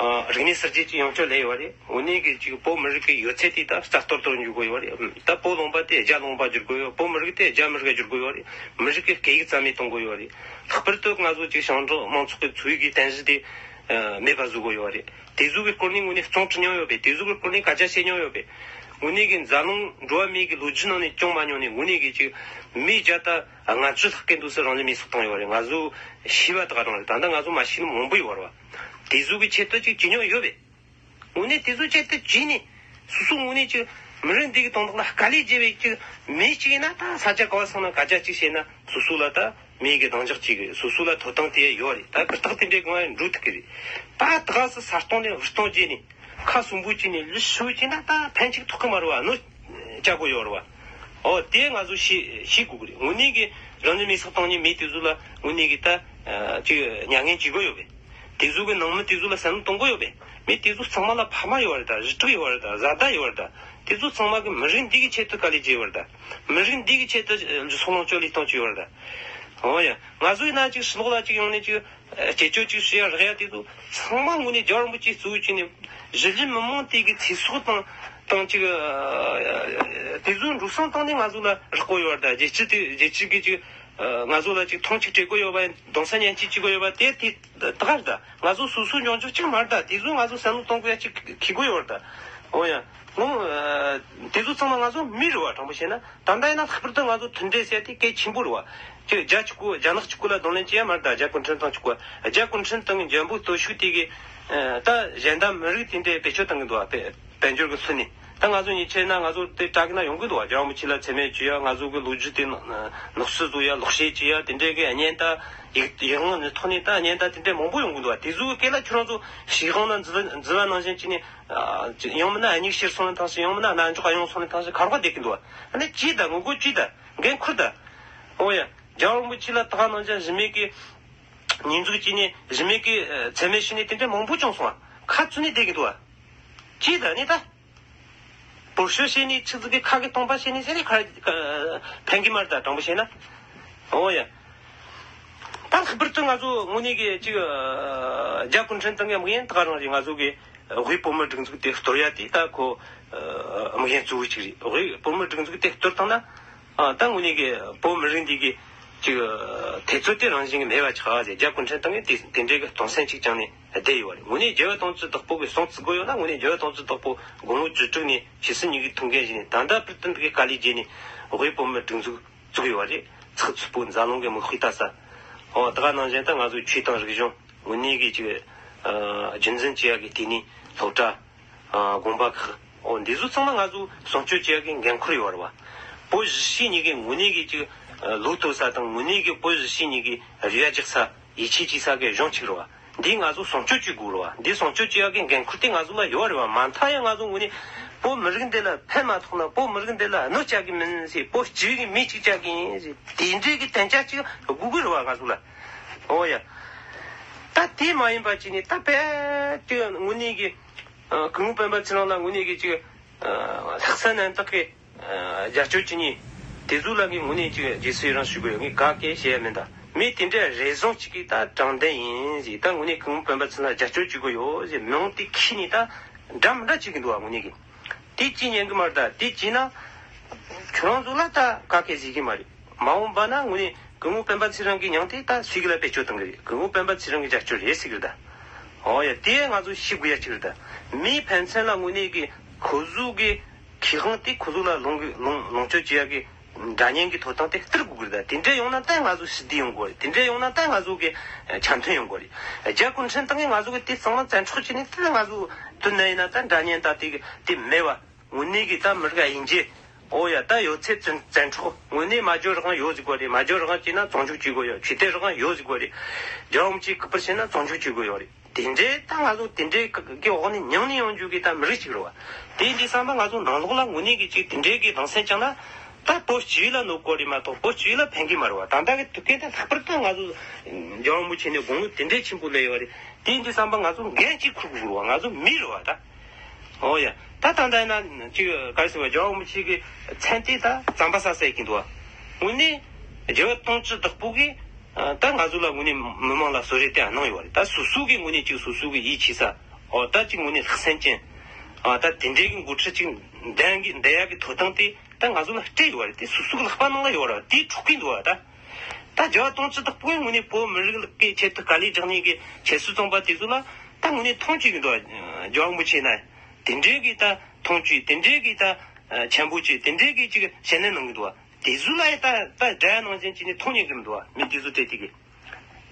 ཨ། རིག་གནས་གསར་བརྗེ་ཅིག་ཡོང་ཆོག་ལས་ཡོད་རེད། དངོས་གནས་ཀྱི་ཅིག་བོད་མི་རིགས་ཀྱི་ཡོད་ཚད་དེ་ད་རྩ་གཏོར་གཏོར་འཇུག་དགོས་ཡོད་རེད། ད་བོད་ལུང་པ་དེ་རྒྱ་ལུང་པ་བསྒྱུར་དགོས་ཡོད། བོད་མི་རིགས་དེ་རྒྱ་མི་རིགས་བསྒྱུར་དགོས་ཡོད་རེད། མི་རིགས་ཀྱི་སྐད་ཡིག་རྩ་མེད་གཏོང་དགོས་ཡོད་རེད། ལྷག་པར་དུ་ང་ཚོ་ཅིག་ཞིང་འབྲོག་མང་ཚོགས་ཀྱི་འཚོ་བའི་གི་རྟེན་གཞི་དེ་ཨ། མེད་པ་བཟོ་དགོས་ཡོད་རེད། དེ་ཚོ་གི་སྐོར་ནས་དངོས་གནས་རྩོམ་འབྲི་མྱོང་ཡོད་པས། དེ་ཚོ་གི་སྐོར་ནས་སྐད་ཆ་བཤད་མྱོང་ཡོད་པས། དངོས་གནས་ཀྱི་འཛམ་གླིང་འགྲོ་བ་མིའི་གི་ལོ་རྒྱུས་ནང་ནས་བྱུང་མ་མྱོང་ནས་དངོས་གནས་ཀྱི་ཅིག་མི་བརྒྱ་དང་ལྔ་བཅུ་ལྷག་གི་འདུག་སེ་རང་ལུས་མེར་སྲེག་བཏང་ཡོད་རེད། ང་ཚོ་ཤེས་པ་དག་རང་རེད། ད་ལྟ་ང་ཚོ་མ་ཤེས་ནི་མང་པོ་ཡོད་རེད་བ། དེ་ཚོ་གི་ཆེད་དུ་ཅིག་བྱེད་མྱོང་ཡོད་པས། དངོས་གནས་དེ་ཚོ་ཆེད་དུ་བྱས་ནས་སོ་སོ་དངོས་གནས་ཅིག་མི་རིགས་འདི་གི་དོན་དག་ལ་དཀའ་ལས་བརྒྱབ་པའི་ཅིག་མི་ཅིག་ཡིན་ན། ད་ས་ཆ་ག་བ་སོང་ན་སྐད་ཆ་ཅིག་བཤད་ན་སོ་སོ་ལ་ད་མི་གི་གདེང་འཇོག་ཅིག་སོ་སོ་ལ་ཐོབ་ཐང་དེ་ཡོད་རེད། ད་གི་རྟགས་དེ་འདྲའི་གང་ཡང་འགྲོ་ཐུབ་ཀྱི་རེད། ད་ད་ག་སེ་ས་སྟོང་ནས་བུ་སྟོང་བྱས་ནས། ཁ་གསུམ་པོ་བྱས་ནས་ལུས་ཤུགས་བྱས་ན་ད་ཕན་ཅིག་ཐོགས་ཀྱི་མ་རེད་བ། གནོད་བྱ་དགོས་ཡོད་རེད་བ། འོ་དེ་ང་ཚོ་ཤེས་ཤེས་དགོས་ཀྱི་རེད། དངོས་གནས་ཀྱི་རང་ཉིད་མེ་སྲེག་བཏང་མཁན་མི་དེ་ཚོ་ལ་དངོས་གནས་ཀྱི་ད་ཅིག་མྱ་ངན་བྱེད་དགོས་ཡོད་པས། དེ་ཚོ་གི་ནང་མི་དེ་ཚོ་ལ་བསམ་བློ་གཏོང་དགོས་ཡོད་པས། མི་དེ་ཚོ་ཚང་མ་ལ་ཕ་མ་ཡོད་རེད་ད། རུ་ཕྲུག་ཡོད་རེད་ད། བཟའ་ཟླ་ཡོད་རེད་ད། དེ་ཚོ་ཚང་མ་གི་མི་རིགས་འདི་གི་ཆེད་དུ་དཀའ་ལས་བརྒྱབ་ཡོད་རེད་ད། མི་རིགས་འདི་གི་ཆེད་དུ་འཇུ་ཚོགས་ལོངས་སྤྱོད་ལས་གཏོང་བྱས་ཡོད་རེད་ད། འོ་ཡ། ང་ཚོ་ཡིན་ན་ཅིག་ཕྱི་ལོགས་ལ་ཅིག་ཡོང་ནས་ཅིག་སྐྱེས་སྤྱོད་ཅིག་བྱེད་ཡ་རག་ཡ་དེ་ཚོ་ཚང་མ་དངོས་གནས་རྒྱལ་བ་རིན་པོ་ཆེ་གཙོ་བོ་བྱས་ནས་གཞིས་ལུས་མི་མང་དེ་གི་ཚེ་སྲོག་དང་དང་ཅིག་དེ་ཚོའི་འགྲོ་སོང་བཏང་ནས་ང་ཚོ་ལ་རག་གི་ཡོད་རེད་ད། རྒྱལ་སྤྱི་དེ་རྒྱལ་སྤྱི་གི་ཅིག་ང་ཚོ་ལ་ཅིག་མཐོང་ཆེན་སྤྲད་གི་ཡོད་པ། གདུང་སེམས་མཉེན་ཆས་བྱེད་གི་ཡོད་པ་དེ་དེ་ད་ག་རེད་ད། ང་ཚོ་སོ་སོའི་འབྱུང་འགྱུར་གཅིག་མ་རེད་ད། དེ་ཚོ་ང་ཚོ་བསམ་བློ་གཏོང་དགོས་ཡ་ཅིག་ཁེལ་གི་ཡོད་རེད་ད། འོ་ཡ། ངོ་། དེ་ཚོ་ཚང་མ་ང་ཚོ་མི་རེད་བ། དྲང་པོ་བཤད་ན། ད་ལྟ་ཡིན་ན་ལྷག་པར་དུ་ང་ཚོ་མཐུན་སྒྲིལ་ཟེར་དེ་གལ་ཆེན་པོ་རེད་བ། ཅིག་རྒྱ་གཅིག་པོ་རྒྱ་ནག་གཅིག་པོ་ལ་གདོང་ལེན་བྱེད་ཡ་མ་རེད་ད། རྒྱ་གུང་ཁྲན་ཏང་གཅིག་པོ། རྒྱ་གུང་ཁྲན་ཏང་གི་འཇོན་པོ་སྟོབས་ཤུགས་དེ་གིས་ད་གཞན་དག་མི་རིགས་དེ་འདྲའི་བེད་སྤྱོད་གཏང་གི་འདུག་བ། དཔལ་འབྱོར་གི་ཚུལ་ནས། ད་ང་ཚོ་ཉེས་ཆད་ན་ང་ཚོ་དེ་དྲག་གི་ན་ཡོང་གི་འདུག་བ། རྒྱལ་བ་རིན་པོ་ཆེ་ལ་མཚན་སྨད་བྱེད་ཡ། ང་ཚོ་གི་ལོ་རྒྱུས་དེ་ནག་བསུབ་བཟོ་ཡ། ལོག་བཤད་བྱེད་ཡ། དེ་འདྲའི་གི་བརྙན་དང་ཡིག་ཡིག་ངག་ནས་ཐོག་ནས་ད་བརྙན་དང་དེ་འདྲའི་མང་པོ་ཡོང་གི་འདུག་བ། དེ་ཚོའི་སྐད་ལ་ཁྱོད་རང་ཚོ་ཞེད་སྣང་ནང་འཛུལ་འཛུལ་བ་ནང་བཞིན་བྱས་ནས། ཡང་མིན་ན་སྙིགས་ཕྱིར་སོང་ནས་ཐང་ཞིག་ཡང་མིན་ན་རྣ་འཇོག་གཡང་སོང་ནས་ཐང་ཞིག་ག་རོགས་བསྡད་ཀྱི་འདུག་བ། ཨ་ནི་ཅི་ད་ངོ་རྒོལ་ཅི་ད་འགན་འཁུར་ད། འོ་ཡ། རྒྱལ་བ་རིན་པོ་ཆེ་ལ་ད་ག་ནང་བཞིན་གཞི་མེད་ཀྱི་ཉེས་འཛུགས་བྱས་ནས། གཞི་མེད་ཀྱི་མཚན་སྨད་ཞུས་ནས་དེ་འདྲ་མང་པོ་བྱུང་སོང་བ། ཁ་བཙུམ་ནས་བསྡད་ཀྱི་འདུག་བ། ཅི་ད་ནི་ད། བོད་ཤོད་བཤད་ནས་ཆི་ཟིག་གི་ཁ་གི་སྟོང་པ་བཤད་ནས་ཟེར་ནས་ཁ་ཕན་གི་མ་རེད་ད། དྲང་པོ་བཤད་ན། འོ་ཡ། ད་ལྷག་པར་དུ་ང་ཚོ་དངོས་གནས་ཀྱི་ཅིག་རྒྱ་གུང་ཁྲན་ཏང་གི་དམིགས་ཡུལ་ད་ག་རང་རེད། ང་ཚོ་གི་དབུས་བོད་མིའི་སྒྲིག་འཛུགས་དེ་གཏོར་ཡ་དེ་ད་ཁོ་དམིགས་ཡུལ་གཙོ་བོ་ཅིག་རེད། དབུས་བོད་མིའི་སྒྲིག་འཛུགས་དེ་གཏོར་བཏང་ན། ད་དངོས་གནས་ཀྱི་བོད་མི་རིགས་འདི་གི་ཅིག་དུས་ཚོད་དེ་རང་བཞིན་གྱི་མེད་པ་ཆགས་ཟེར། རྒྱ་གུང་ཁྲན་ཏང་གིས་དེ་དེ་འདྲའི་གི་གདུང་སེམས་ཅིག་བཅངས་ནས་བསྡད་ཡོད་རེད། དངོས་གནས་རྒྱལ་བ་དོན་གྱི་བདག་པོ་གི་སྲོག་བརྩི་དགོས་ཡོད་ན། དངོས་གནས་རྒྱལ་བ་དོན་གྱི་བདག་པོ་དགུང་ལོ་བཅུ་དྲུག་ནས་ཇི་སྲིད་མྱུ་གུ་ཐོན་མཁན་ཞིག་ནས། ད་ལྟ་བར་དུ་འདི་གི་དཀའ་ལས་བརྒྱབ་ནས་དབུས་བོད་མིའི་སྒྲིག་འཛུགས་བཙུགས་ཡོད་རེད། ཚགས་ཚུད་པོ་འཛམ་གླིང་གི་མིག་དཔེ་ལྟ་ས། འོ་ད་ག་ནང་བཞིན་ད་ང་ཚོའི་ཆོས་དང་རིག་གཞུང་དངོས་གནས་ཀྱི་ཅིག་རྒྱུན་འཛིན་བྱེད་ཡག་གི་ལྟེ་གནས་སློབ་གྲྭ། དགོན་པ་ཁག་འོ་འདི་ཚོ་ཚང་མ་ང་ཚོ་སྲུང་སྐྱོབ་བྱེད་ཡག་གི་འགན་ཁུར་ཡོད་རེད་བ། བོད་གཞིས་བྱེས་གཉིས་ཀའི་དངོས་གནས་ཀྱི་ཅིག་ལོ་ཐོས་ས་དང་། དངོས་གནས་ཀྱི་བོད་གཞིས་བྱེས་གཉིས་ཀའི་རེ་བ་རྒྱག་ས་ཡིད་ཆེས་བྱེད་ས་གི་གཞུང་ཅིག་རེད་བ། འདི་ང་ཚོ་སྲུང་སྐྱོབ་བྱེད་དགོས་རེད་བ། འདི་སྲུང་སྐྱོབ་བྱེད་ཡག་གི་འགན་ཁུར་དེ་ང་ཚོ་ལ་ཡོད་རེད་བ། མ་མཐའ་ཡང་ང་ཚོ་དངོས་གནས་བོད་མི་རིགས་འདི་ལ་ཕན་མ་ཐོགས་ན། བོད་མི་རིགས་འདི་ལ་གནོད་བྱ་གི་མིན་ཟེར། བོད་སྤྱི་པའི་གི་མི་གཅིག་བྱ་གི་ཡིན་ཟེར། དེ་འདྲའི་གི་དན་ཆ་ཅིག་དགོས་ཀྱི་རེད་བ་ང་ཚོ་ལ། འོ་ཡ། ད་དེ་མ་ཡིན་པ་ཅིག་ནི་ད་དཔེ་དེ་དངོས་གནས་ཀྱི། ཨ། སྐུ་ངོ་སྤེན་པ་ཚེ་རིང་ལ་དངོས་གནས་ཀྱི་ཅིག་ཨ། ལྷག་བསམ་རྣམ་དག་གིས། ཨ། རྒྱབ་སྐྱོར་བྱེད་མཁན་དེ་ཚོ་ལ་ངས་དངོས་གནས་ཅིག་རྗེས་སུ་ཡི་རང་ཞུ་དགོས་ཡོད། ངས་ག་གེ་བཤད་ཡ་མིན་ད། མི་དེ་འདྲའི་རེ་ཟུང་ཅིག་གིས་ད་དྲང་བདེན་ཡིན་ཟེར། ད་དངོས་གནས་སྐུ་ངོ་སྤེན་པ་ཚེ་རིང་ལ་རྒྱབ་སྐྱོར་བྱེད་དགོས་ཡོད་ཟེར་མིང་དེ་ཁྱེར་ནས་ད་འདྲ་མི་འདྲ་བྱེད་ཀྱི་འདུག་བ། དངོས་གནས་ཀྱི་དེ་ཅི་ཉན་གི་མ་རེད་ད། དེ་བྱས་ན་ཁྱོད་རང་ཚོ་ལ་ད་ག་གེ་བྱེད་ཀྱི་མ་རེད། མ་འོངས་པ་ན་དངོས་གནས་སྐུ་ངོ་སྤེན་པ་ཚེ་རིང་གི་མྱིང་དེ་ད་སུས་གི་ལ་བེད་སྤྱོད་གཏོང་གི་རེད། སྐུ་ངོ་སྤེན་པ་ཚེ་རིང་གི་རྒྱབ་སྐྱོར་རེད་ཟེར་གི་རེད་ད། ཨོ་ཡ། དེ་ང་ཚོ་ཤེས་དགོས་ཡ་གཅིག་རེད་ད། མིའི་ཕན་ཚུན་ལ་དངོས་གནས་ཀྱི་ཁོ་ཚོ་གི་ཁེ་དབང་དེ་ཁོ་ཚོ་ལ་ལོངས་ཀྱི་ལོངས་ལོངས་སྤྱོད་བྱེད་ཡ་གི་འདྲ་མཉམ་གྱི་ཐོབ་ཐང་དེ་སྟེར་དགོས་ཀྱི་རེད་ད། དེ་འདྲ་ཡོང་ན་ད་ང་ཚོ་ཞི་བདེ་ཡོང་གི་རེད། དེ་འདྲ་ཡོང་ན་ད་ང་ཚོ་གི་ཆ་མཐུན་ཡོང་གི་རེད། རྒྱ་གུང་ཁྲན་ཏང་གིས་ང་ཚོ་གི་དེ་གཙང་མ་བཙན་འཕྲོག་བྱས་ནས་ད་ང་ཚོ་དོན་ན་ཡིན་ན་ད་འདྲ་མཉམ་ད་དེ་གི་དེ་མེད་བ། དངོས་གནས་ཀྱི་ད་མི་རིགས་ཡིན་གྱི། ཨོ་ཡ། ད་ཡོད་ཚད་བཙན་བཙན་འཕྲོག་དངོས་གནས་སྨྲ་བརྗོད་རང་དབང་ཡོད་ཟིག་གོ་རེད། སྨྲ་བརྗོད་རང་དབང་བྱས་ན་བཙོན་འཇུག་བྱེད་དགོས་ཡོད། ཆོས་དད་རང་དབང་ཡོད་ཟིག་གོ་རེད། རྒྱལ་བ་རིན་པོ་ཆེས་སྐུ་པར་བྱས་ན་བཙོན་འཇུག་བྱེད་དགོས་ཡོད་རེད། དེ་འདྲའི་ད་ང་ཚོ་དེ་འདྲའི་གི་འོག་ནས་མྱངས་ནས་ཡོང་རྒྱུ་གི་ད་མི་རིགས་ཅིག་རེད་བ། དེ་འདི་བསམ་པ་ང་ཚོ་ནང་ལོགས་ལ་དངོས་གནས་ཀྱི་ཅིག་དེ་འདྲའི་གི་སྡང་སེམས་བཅངས་ན་ད་བོད་སྤྱི་ཡོངས་ལ་གནོད་གོ་རེད་མ་གཏོགས་བོད་སྤྱི་ཡོངས་ལ་ཕན་གི་མ་རེད་བ། ད་ལྟ་གི་དུས་སྐབས་ད་ལྷག་པར་དུ་ང་ཚོ་རྒྱལ་བ་རིན་པོ་ཆེ་ནས་དགོངས་པ་དེ་འདྲའི་ཆེན་པོ་སླེབས་ཡོད་རེད། དེ་འདི་བསམ་པ་ང་ཚོ་འགན་གཅིག་འཁུར་དགོས་རེད་བ། ང་ཚོ་མི་རེད་བ་ད། ཨོ་ཡ། ད་ད་ལྟ་ཡིན་ན་ཅིག་ག་རེ་ཟེར་བ། རྒྱལ་བ་རིན་པོ་ཆེ་གི་མཚན་དེ་ད་རྩམ་པ་ཟ་ཟ་ཡེ་གི་འདུག་བ། དངོས་གནས་རྒྱལ་བ་དུང་ཕྱུར་བདག་པོ་གིས་ད་ང་ཚོ་ལ་དངོས་གནས་མི་མང་ལ་གསོལ་རས་དེ་གནང་ཡོད་རེད། ད་སོ་སོ་གི་དངོས་གནས་ཅིག་སོ་སོ་གི་ཡིད་ཆེས་ས། ཨོ་ད་ཅིག་དངོས་གནས་ལྷག་སེམས་ཅན། ཨ་ད་དེ་འདྲའི་གི་འགོ་ཁྲིད་ཅིག་འདེམས་གི་འདེམས་ཡག་གི་ཐོབ་ཐང་དེ་ད་ང་ཚོ་ལ་སྤྲད་ཡོད་རེད། དེ་སོ་སོ་གི་ལག་པ་ནང་ལ་ཡོད་རེད། དེ་འཕྲོག་གི་འདུག་བ་ད། ད་རྒྱལ་བ་དུང་ཕྱུར་བདག་པོས་དངོས་གནས་བོད་མི་རིགས་ཀྱི་ཆེད་དུ་དཀའ་ལས་རྒྱག་ནས་གི་ཆེད་སྲིད་བཙོང་པ་དེ་ཚོ་ལ་ད་དངོས་གནས་མཐོང་བྱེད་ཀྱི་འདུག་བ། རྒྱལ་བ་རིན་པོ་ཆེ་ན་དེ་འདྲའི་གི་ད་མཐོང་བྱེད། དེ་འདྲའི་གི་ད་ཆེན་པོ་བྱེད། དེ་འདྲའི་གི་ཅིག་ཞལ་ནས་གནང་གི་འདུག་བ། དེ་ཚོ་ལ་ཡ་ད་ད་དགྲ་ནང་བཞིན་བྱས་ནས་མཐོང་ཉན་གི་མི་འདུག་བ། མི་དེ་ཚོ་སྤྲད་དེ་གི།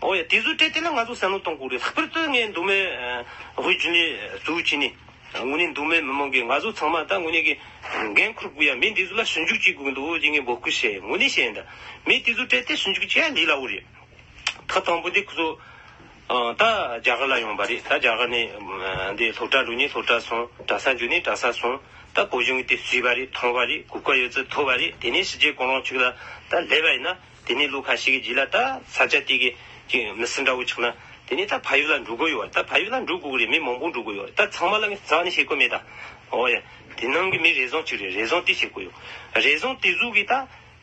ཨོ་ཡ། དེ་ཚོ་སྤྲད་དེ་ལ་ང་ཚོ་བསམ་བློ་གཏོང་དགོས་རེད། ལྷག་པར་དུ་ངས་མདོ་སྨད་ཨ་དབུས་རྒྱུན་ལས་གཙོ་བོ་བྱས་ནས་དངོས་གནས་མདོ་སྨད་མི་མང་གིས་ང་ཚོ་ཚང་མ་ད་དངོས་གནས་ཀྱི་འགན་འཁུར་དགོས་ཡ། མི་འདི་ཚོ་ལ་ཞིབ་འཇུག་བྱེད་དགོས་ཀྱི་འདུག་ཅེས་ངས་འབོད་སྐུལ་བྱས། དངོས་གནས་བཤད་ཡིན་ད། མི་དེ་ཚོ་སྤྲད་དེ་ཞིབ་འཇུག་བྱེད་ཡ་ལས་སླ་བོ་རེད། ཐག་དང་པོ་འདི་ཁོ་ཚོ་ཨ་ད་རྒྱ་གར་ལ་ཡོང་པ་རེད། ད་རྒྱ་གར་ནས་ཨ་འདི་སློབ་གྲྭ་འགྲོ་ནས་སློབ་གྲྭ་སོང་། གྲྭ་ས་འགྲོ་ནས་གྲྭ་ས་སོང་། ད་བོད་གཞུང་གིས་དེ་བརྩིས་པ་རེད། མཐོང་བ་རེད། གོ་སྐབས་ཡོད་ཚད་ཐོབ་པ་རེད། དེ་ནས་ཕྱི་རྒྱལ་གུང་རུང་ཕྱོགས་ལ་ད་སླེབས་པ་ཡིན་ན། དེ་ནས་ལོ་ཁ་ཤས་ཀྱི་རྗེས་ལ་ད་ས་ཆ་དེ་གི་ཅིག་མི་སེར་འདྲ་བོ་ཆགས་ན། དེ་ནས་ད་ཕ་ཡུལ་ལ་འགྲོ་དགོས་ཡོད་རེད། ད་ཕ་ཡུལ་ལ་འགྲོ་དགོས་རེད། མི་མང་པོ་འགྲོ་དགོས་ཡོད་རེད། ད་ཚང་མ་ལ་ངས་རྩ་བ་ནས་བཤད་དགོས་མེད་ད། འོ་ཡ། དེ་ནང་གི་མི་རེ་ཟུང་གཅིག་རེད། རེ་ཟུང་དེ་བཤད་དགོས་ཡོད། རེ་ཟུང་དེ་ཚོ་གིས་ད་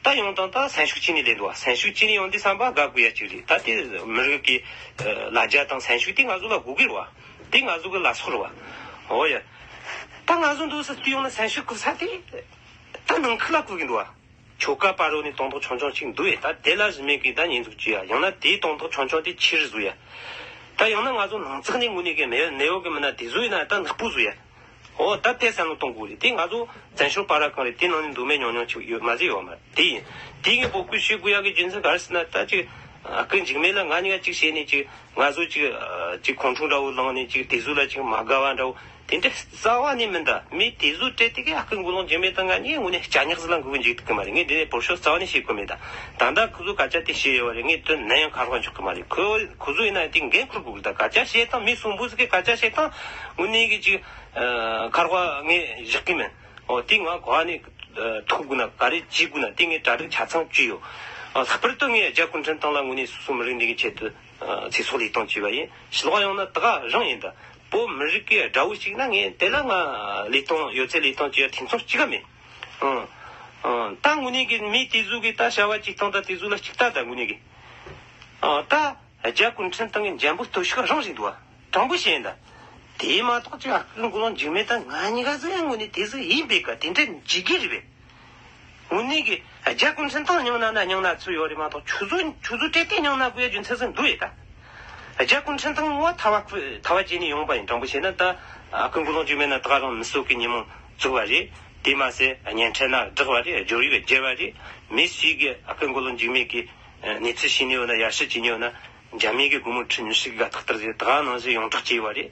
ད་ཡོང་དང་ད་སེམས་ཤུགས་ཅི་ནས་ལེན་འདུག་བ། སེམས་ཤུགས་ཅི་ནས་ཡོང་དུས་བསམ་པ་དགའ་དགོས་ཡ་གཅིག་རེད། ད་དེ་མི་རིགས་ཀྱི་ལ་རྒྱ་དང་སེམས་ཤུགས་དེ་ང་ཚོ་ལ་དགོས་ཀྱི་རེད་བ། དེ་ང་ཚོ་གི་ལ་སོགས་རེད་བ། འོ་ཡ། ད་ང་ཚོ་འདུག་སེ་བལྟས་ཡོང་ན་སེམས་ཤུགས་དགོས་ས་དེ་ད་ནང་ཁུལ་ལ་དགོས་ཀྱི་འདུག་བ། ཆོལ་ཁ་བར་རོ་ནས་དོན་དག་ཆུང་ཆུང་ཅིག་འདུག་ཡ། ད་དེ་ལ་གཞི་མེད་ཀྱི་ད་ཉེས་འཛུགས་བྱེད་ཡ། ཡང་ན་དེའི་དོན་དག་ཆུང་ཆུང་དེ་ཆེ་རུ་བཟོ་ཡ། ད་ཡང་ན་ང་ཚོ་ནང་ཚགས་ནས་དངོས་གནས་ཀྱི་མེད་ནད་ཡོད་ཀྱི་མིན་ན་དེ་བཟོ་ཡིན་ན་ད་ནག་པོ་བཟོ་ཡ། འོ་ད་དེ་བསམ་བློ་གཏོང་དགོས་རེད། དེ་ང་ཚོ་བཙན་བྱོལ་བར་ར་གང་རེད། དེ་ནང་ནས་མདོ་སྨད་ཉུང་ཉུང་ཅིག་ཡོད་མ་ཟེར་ཡོད་མ་རེད། དེ་ཡིན། དེ་ངས་འབོད་སྐུལ་ཞུ་དགོས་ཡ་གི་རྒྱུ་མཚན་ག་རེ་ཟེར་ན། ད་ཅིག་ཨ་ཁུ་འཇིགས་མེད་ལ་ང་གཉིས་ཀ་ཅིག་བཤད་ནས་ཅིག་ང་ཚོ་ཅིག་ཅིག་ཁོང་ཁྲོ་འདྲ་བོ་ལངས་ནས་ཅིག་དེ་ཚོ་ལ་ཅིག་མ་དགའ་བ་འདྲ་བོ་དེ་འདྲ་རྩ་བ་ནས་མིན་ད། མི་དེ་ཚོ་སྤྲད་དེ་གི་ཨ་ཁུ་མགོ་ལོག་འཇིགས་མེད་དང་ང་གཉིས་དངོས་གནས་སྐྱ་ཉག་ཟིག་ལ་འགུལ་གི་འཇུག་ཐུབ་གི་མ་རེད། ངས་འདི་ནས་བོད་ཤོག་རྩ་བ་ནས་བཤད་གི་མེད་ད། ད་ལྟ་ཁོ་ཚོ་སྐད་ཆ་དེ་བཤད་ཡོད་རེད། ངས་དོན་ནམ་ཡང་ཁ་རོག་འཇོག་གི་མ་རེད། ཁོ་ཁོ་ཚོ་ཡིན་ན་དེ་འགན་འཁུར་དགོས་གི་ད། སྐད་ཆ་བཤད་སྟངས་མི་གསོན་པོ་ཟིག་གི་སྐད་ཆ་བཤད་སྟངས་དངོས་གནས་གི་ཅིག་ཁ་རོག་ངས་བཞག་གི་མིན། འོ་དེ་ང་གོ་བ་ནས་ཐུག་དགོས་ན་ག་རེ་བྱེད་དགོས་ན་དེ་ངས་གྲ་སྒྲིག་ཆ་ཚང་བྱས་ཡོད། ལྷག་པར་དུ་ངས་རྒྱ་གུང་ཁྲན་ཏང་ལ་དངོས་གནས་སོ་སོ་མི་རིགས་འདི་གི་ཆེད་དུ་ཚེ་སྲོག་ལས་གཏོང་བྱས་པ་ཡིན། ཕྱི་ལོགས་ཡོང་ན་ད་ག་རང་ཡིན་ད། བོད་མི་རིགས་ཀྱི་དགྲ་བོ་ཞིག་ན་ངས་དེ་ལ་ང་ལས་གཏོང་ཡོད་ཚད་ལས་གཏོང་བྱེད་ཐེ་ཚོམ་གཅིག་ག་མེད། ཨང་། ཨང་། ད་དངོས་གནས་ཀྱི་མི་དེ་ཚོ་གི་ད་བྱ་བ་གཅིག་བཏང་ད་དེ་ཚོ་ལ་གཅིག་ལྟ་ད་དངོས་གནས་ཀྱི། ཨང་། ད་རྒྱ་གུང་ཁྲན་ཏང་གི་འཇམ་པོ་སྟོབས་ཤུགས་རང་བཞིན་འདུག་བ། དྲང་པོ་བཤད་ཡིན་ད། དེ་མ་གཏོགས་ཅིག་ཨ་ཁུ་མགོ་ལོག་འཇིགས་མེད་ད་ང་གཉིས་ཀ་ཚོ་ཡང་དངོས་གནས་དེ་ཚོ་ཡིན་པས་ཀ་དེ་འདྲ་འཇིགས་ཀྱི་རེད་པས། དངོས་གནས་ཀྱི་རྒྱ་གུང་ཁྲན་ཏང་མྱངས་ན་ན་མྱངས་ན་ཚོད་ཡོད་རེད་མ་གཏོགས་ཁྱོད་ཚོ་ཁྱོད་ཚོ་སྤྲད་དེ་མྱངས་ན་དགོས་ཡ་རྒྱུ་མཚན་ཟིག་འདུག་ཡོད་ད། རྒྱ་གུང་ཁྲན་ཏང་ངོ་ཐ་བ་ཐ་བ་བྱས་ནས་ཡོང་པ་ཡིན། དྲང་པོ་བཤད་ན་ད་ཨ་ཁུ་མགོ་ལོག་འཇིགས་མེད་ན་ད་ག་རང་མི་གསོད་ཀྱི་ཉིན་མོ་བཙུགས་པ་རེད། དེ་མ་ཟད་བརྙན་འཕྲིན་ན་བསྒྲགས་པ་རེད། སྦྱོར་ཡིག་བརྒྱབ་པ་རེད། མི་སུས་ཀྱི་ཨ་ཁུ་མགོ་ལོག་འཇིགས་མེད་ཀྱི་གནས་ཚུལ་ཤེས་ནས་ཡོད་ན། ཡར་ཞུ་བྱས་ནས་ཡོད་ན། འཇར་མན་གྱི་སྒོར་མོ་ཁྲི་ཉི་ཤུ་གི་དགའ་ཐག་ལྟར་ཟེར་ད་ག་ནང་བཞིན་ཡོངས་གྲགས་བྱས་ཡོད་པ་རེད།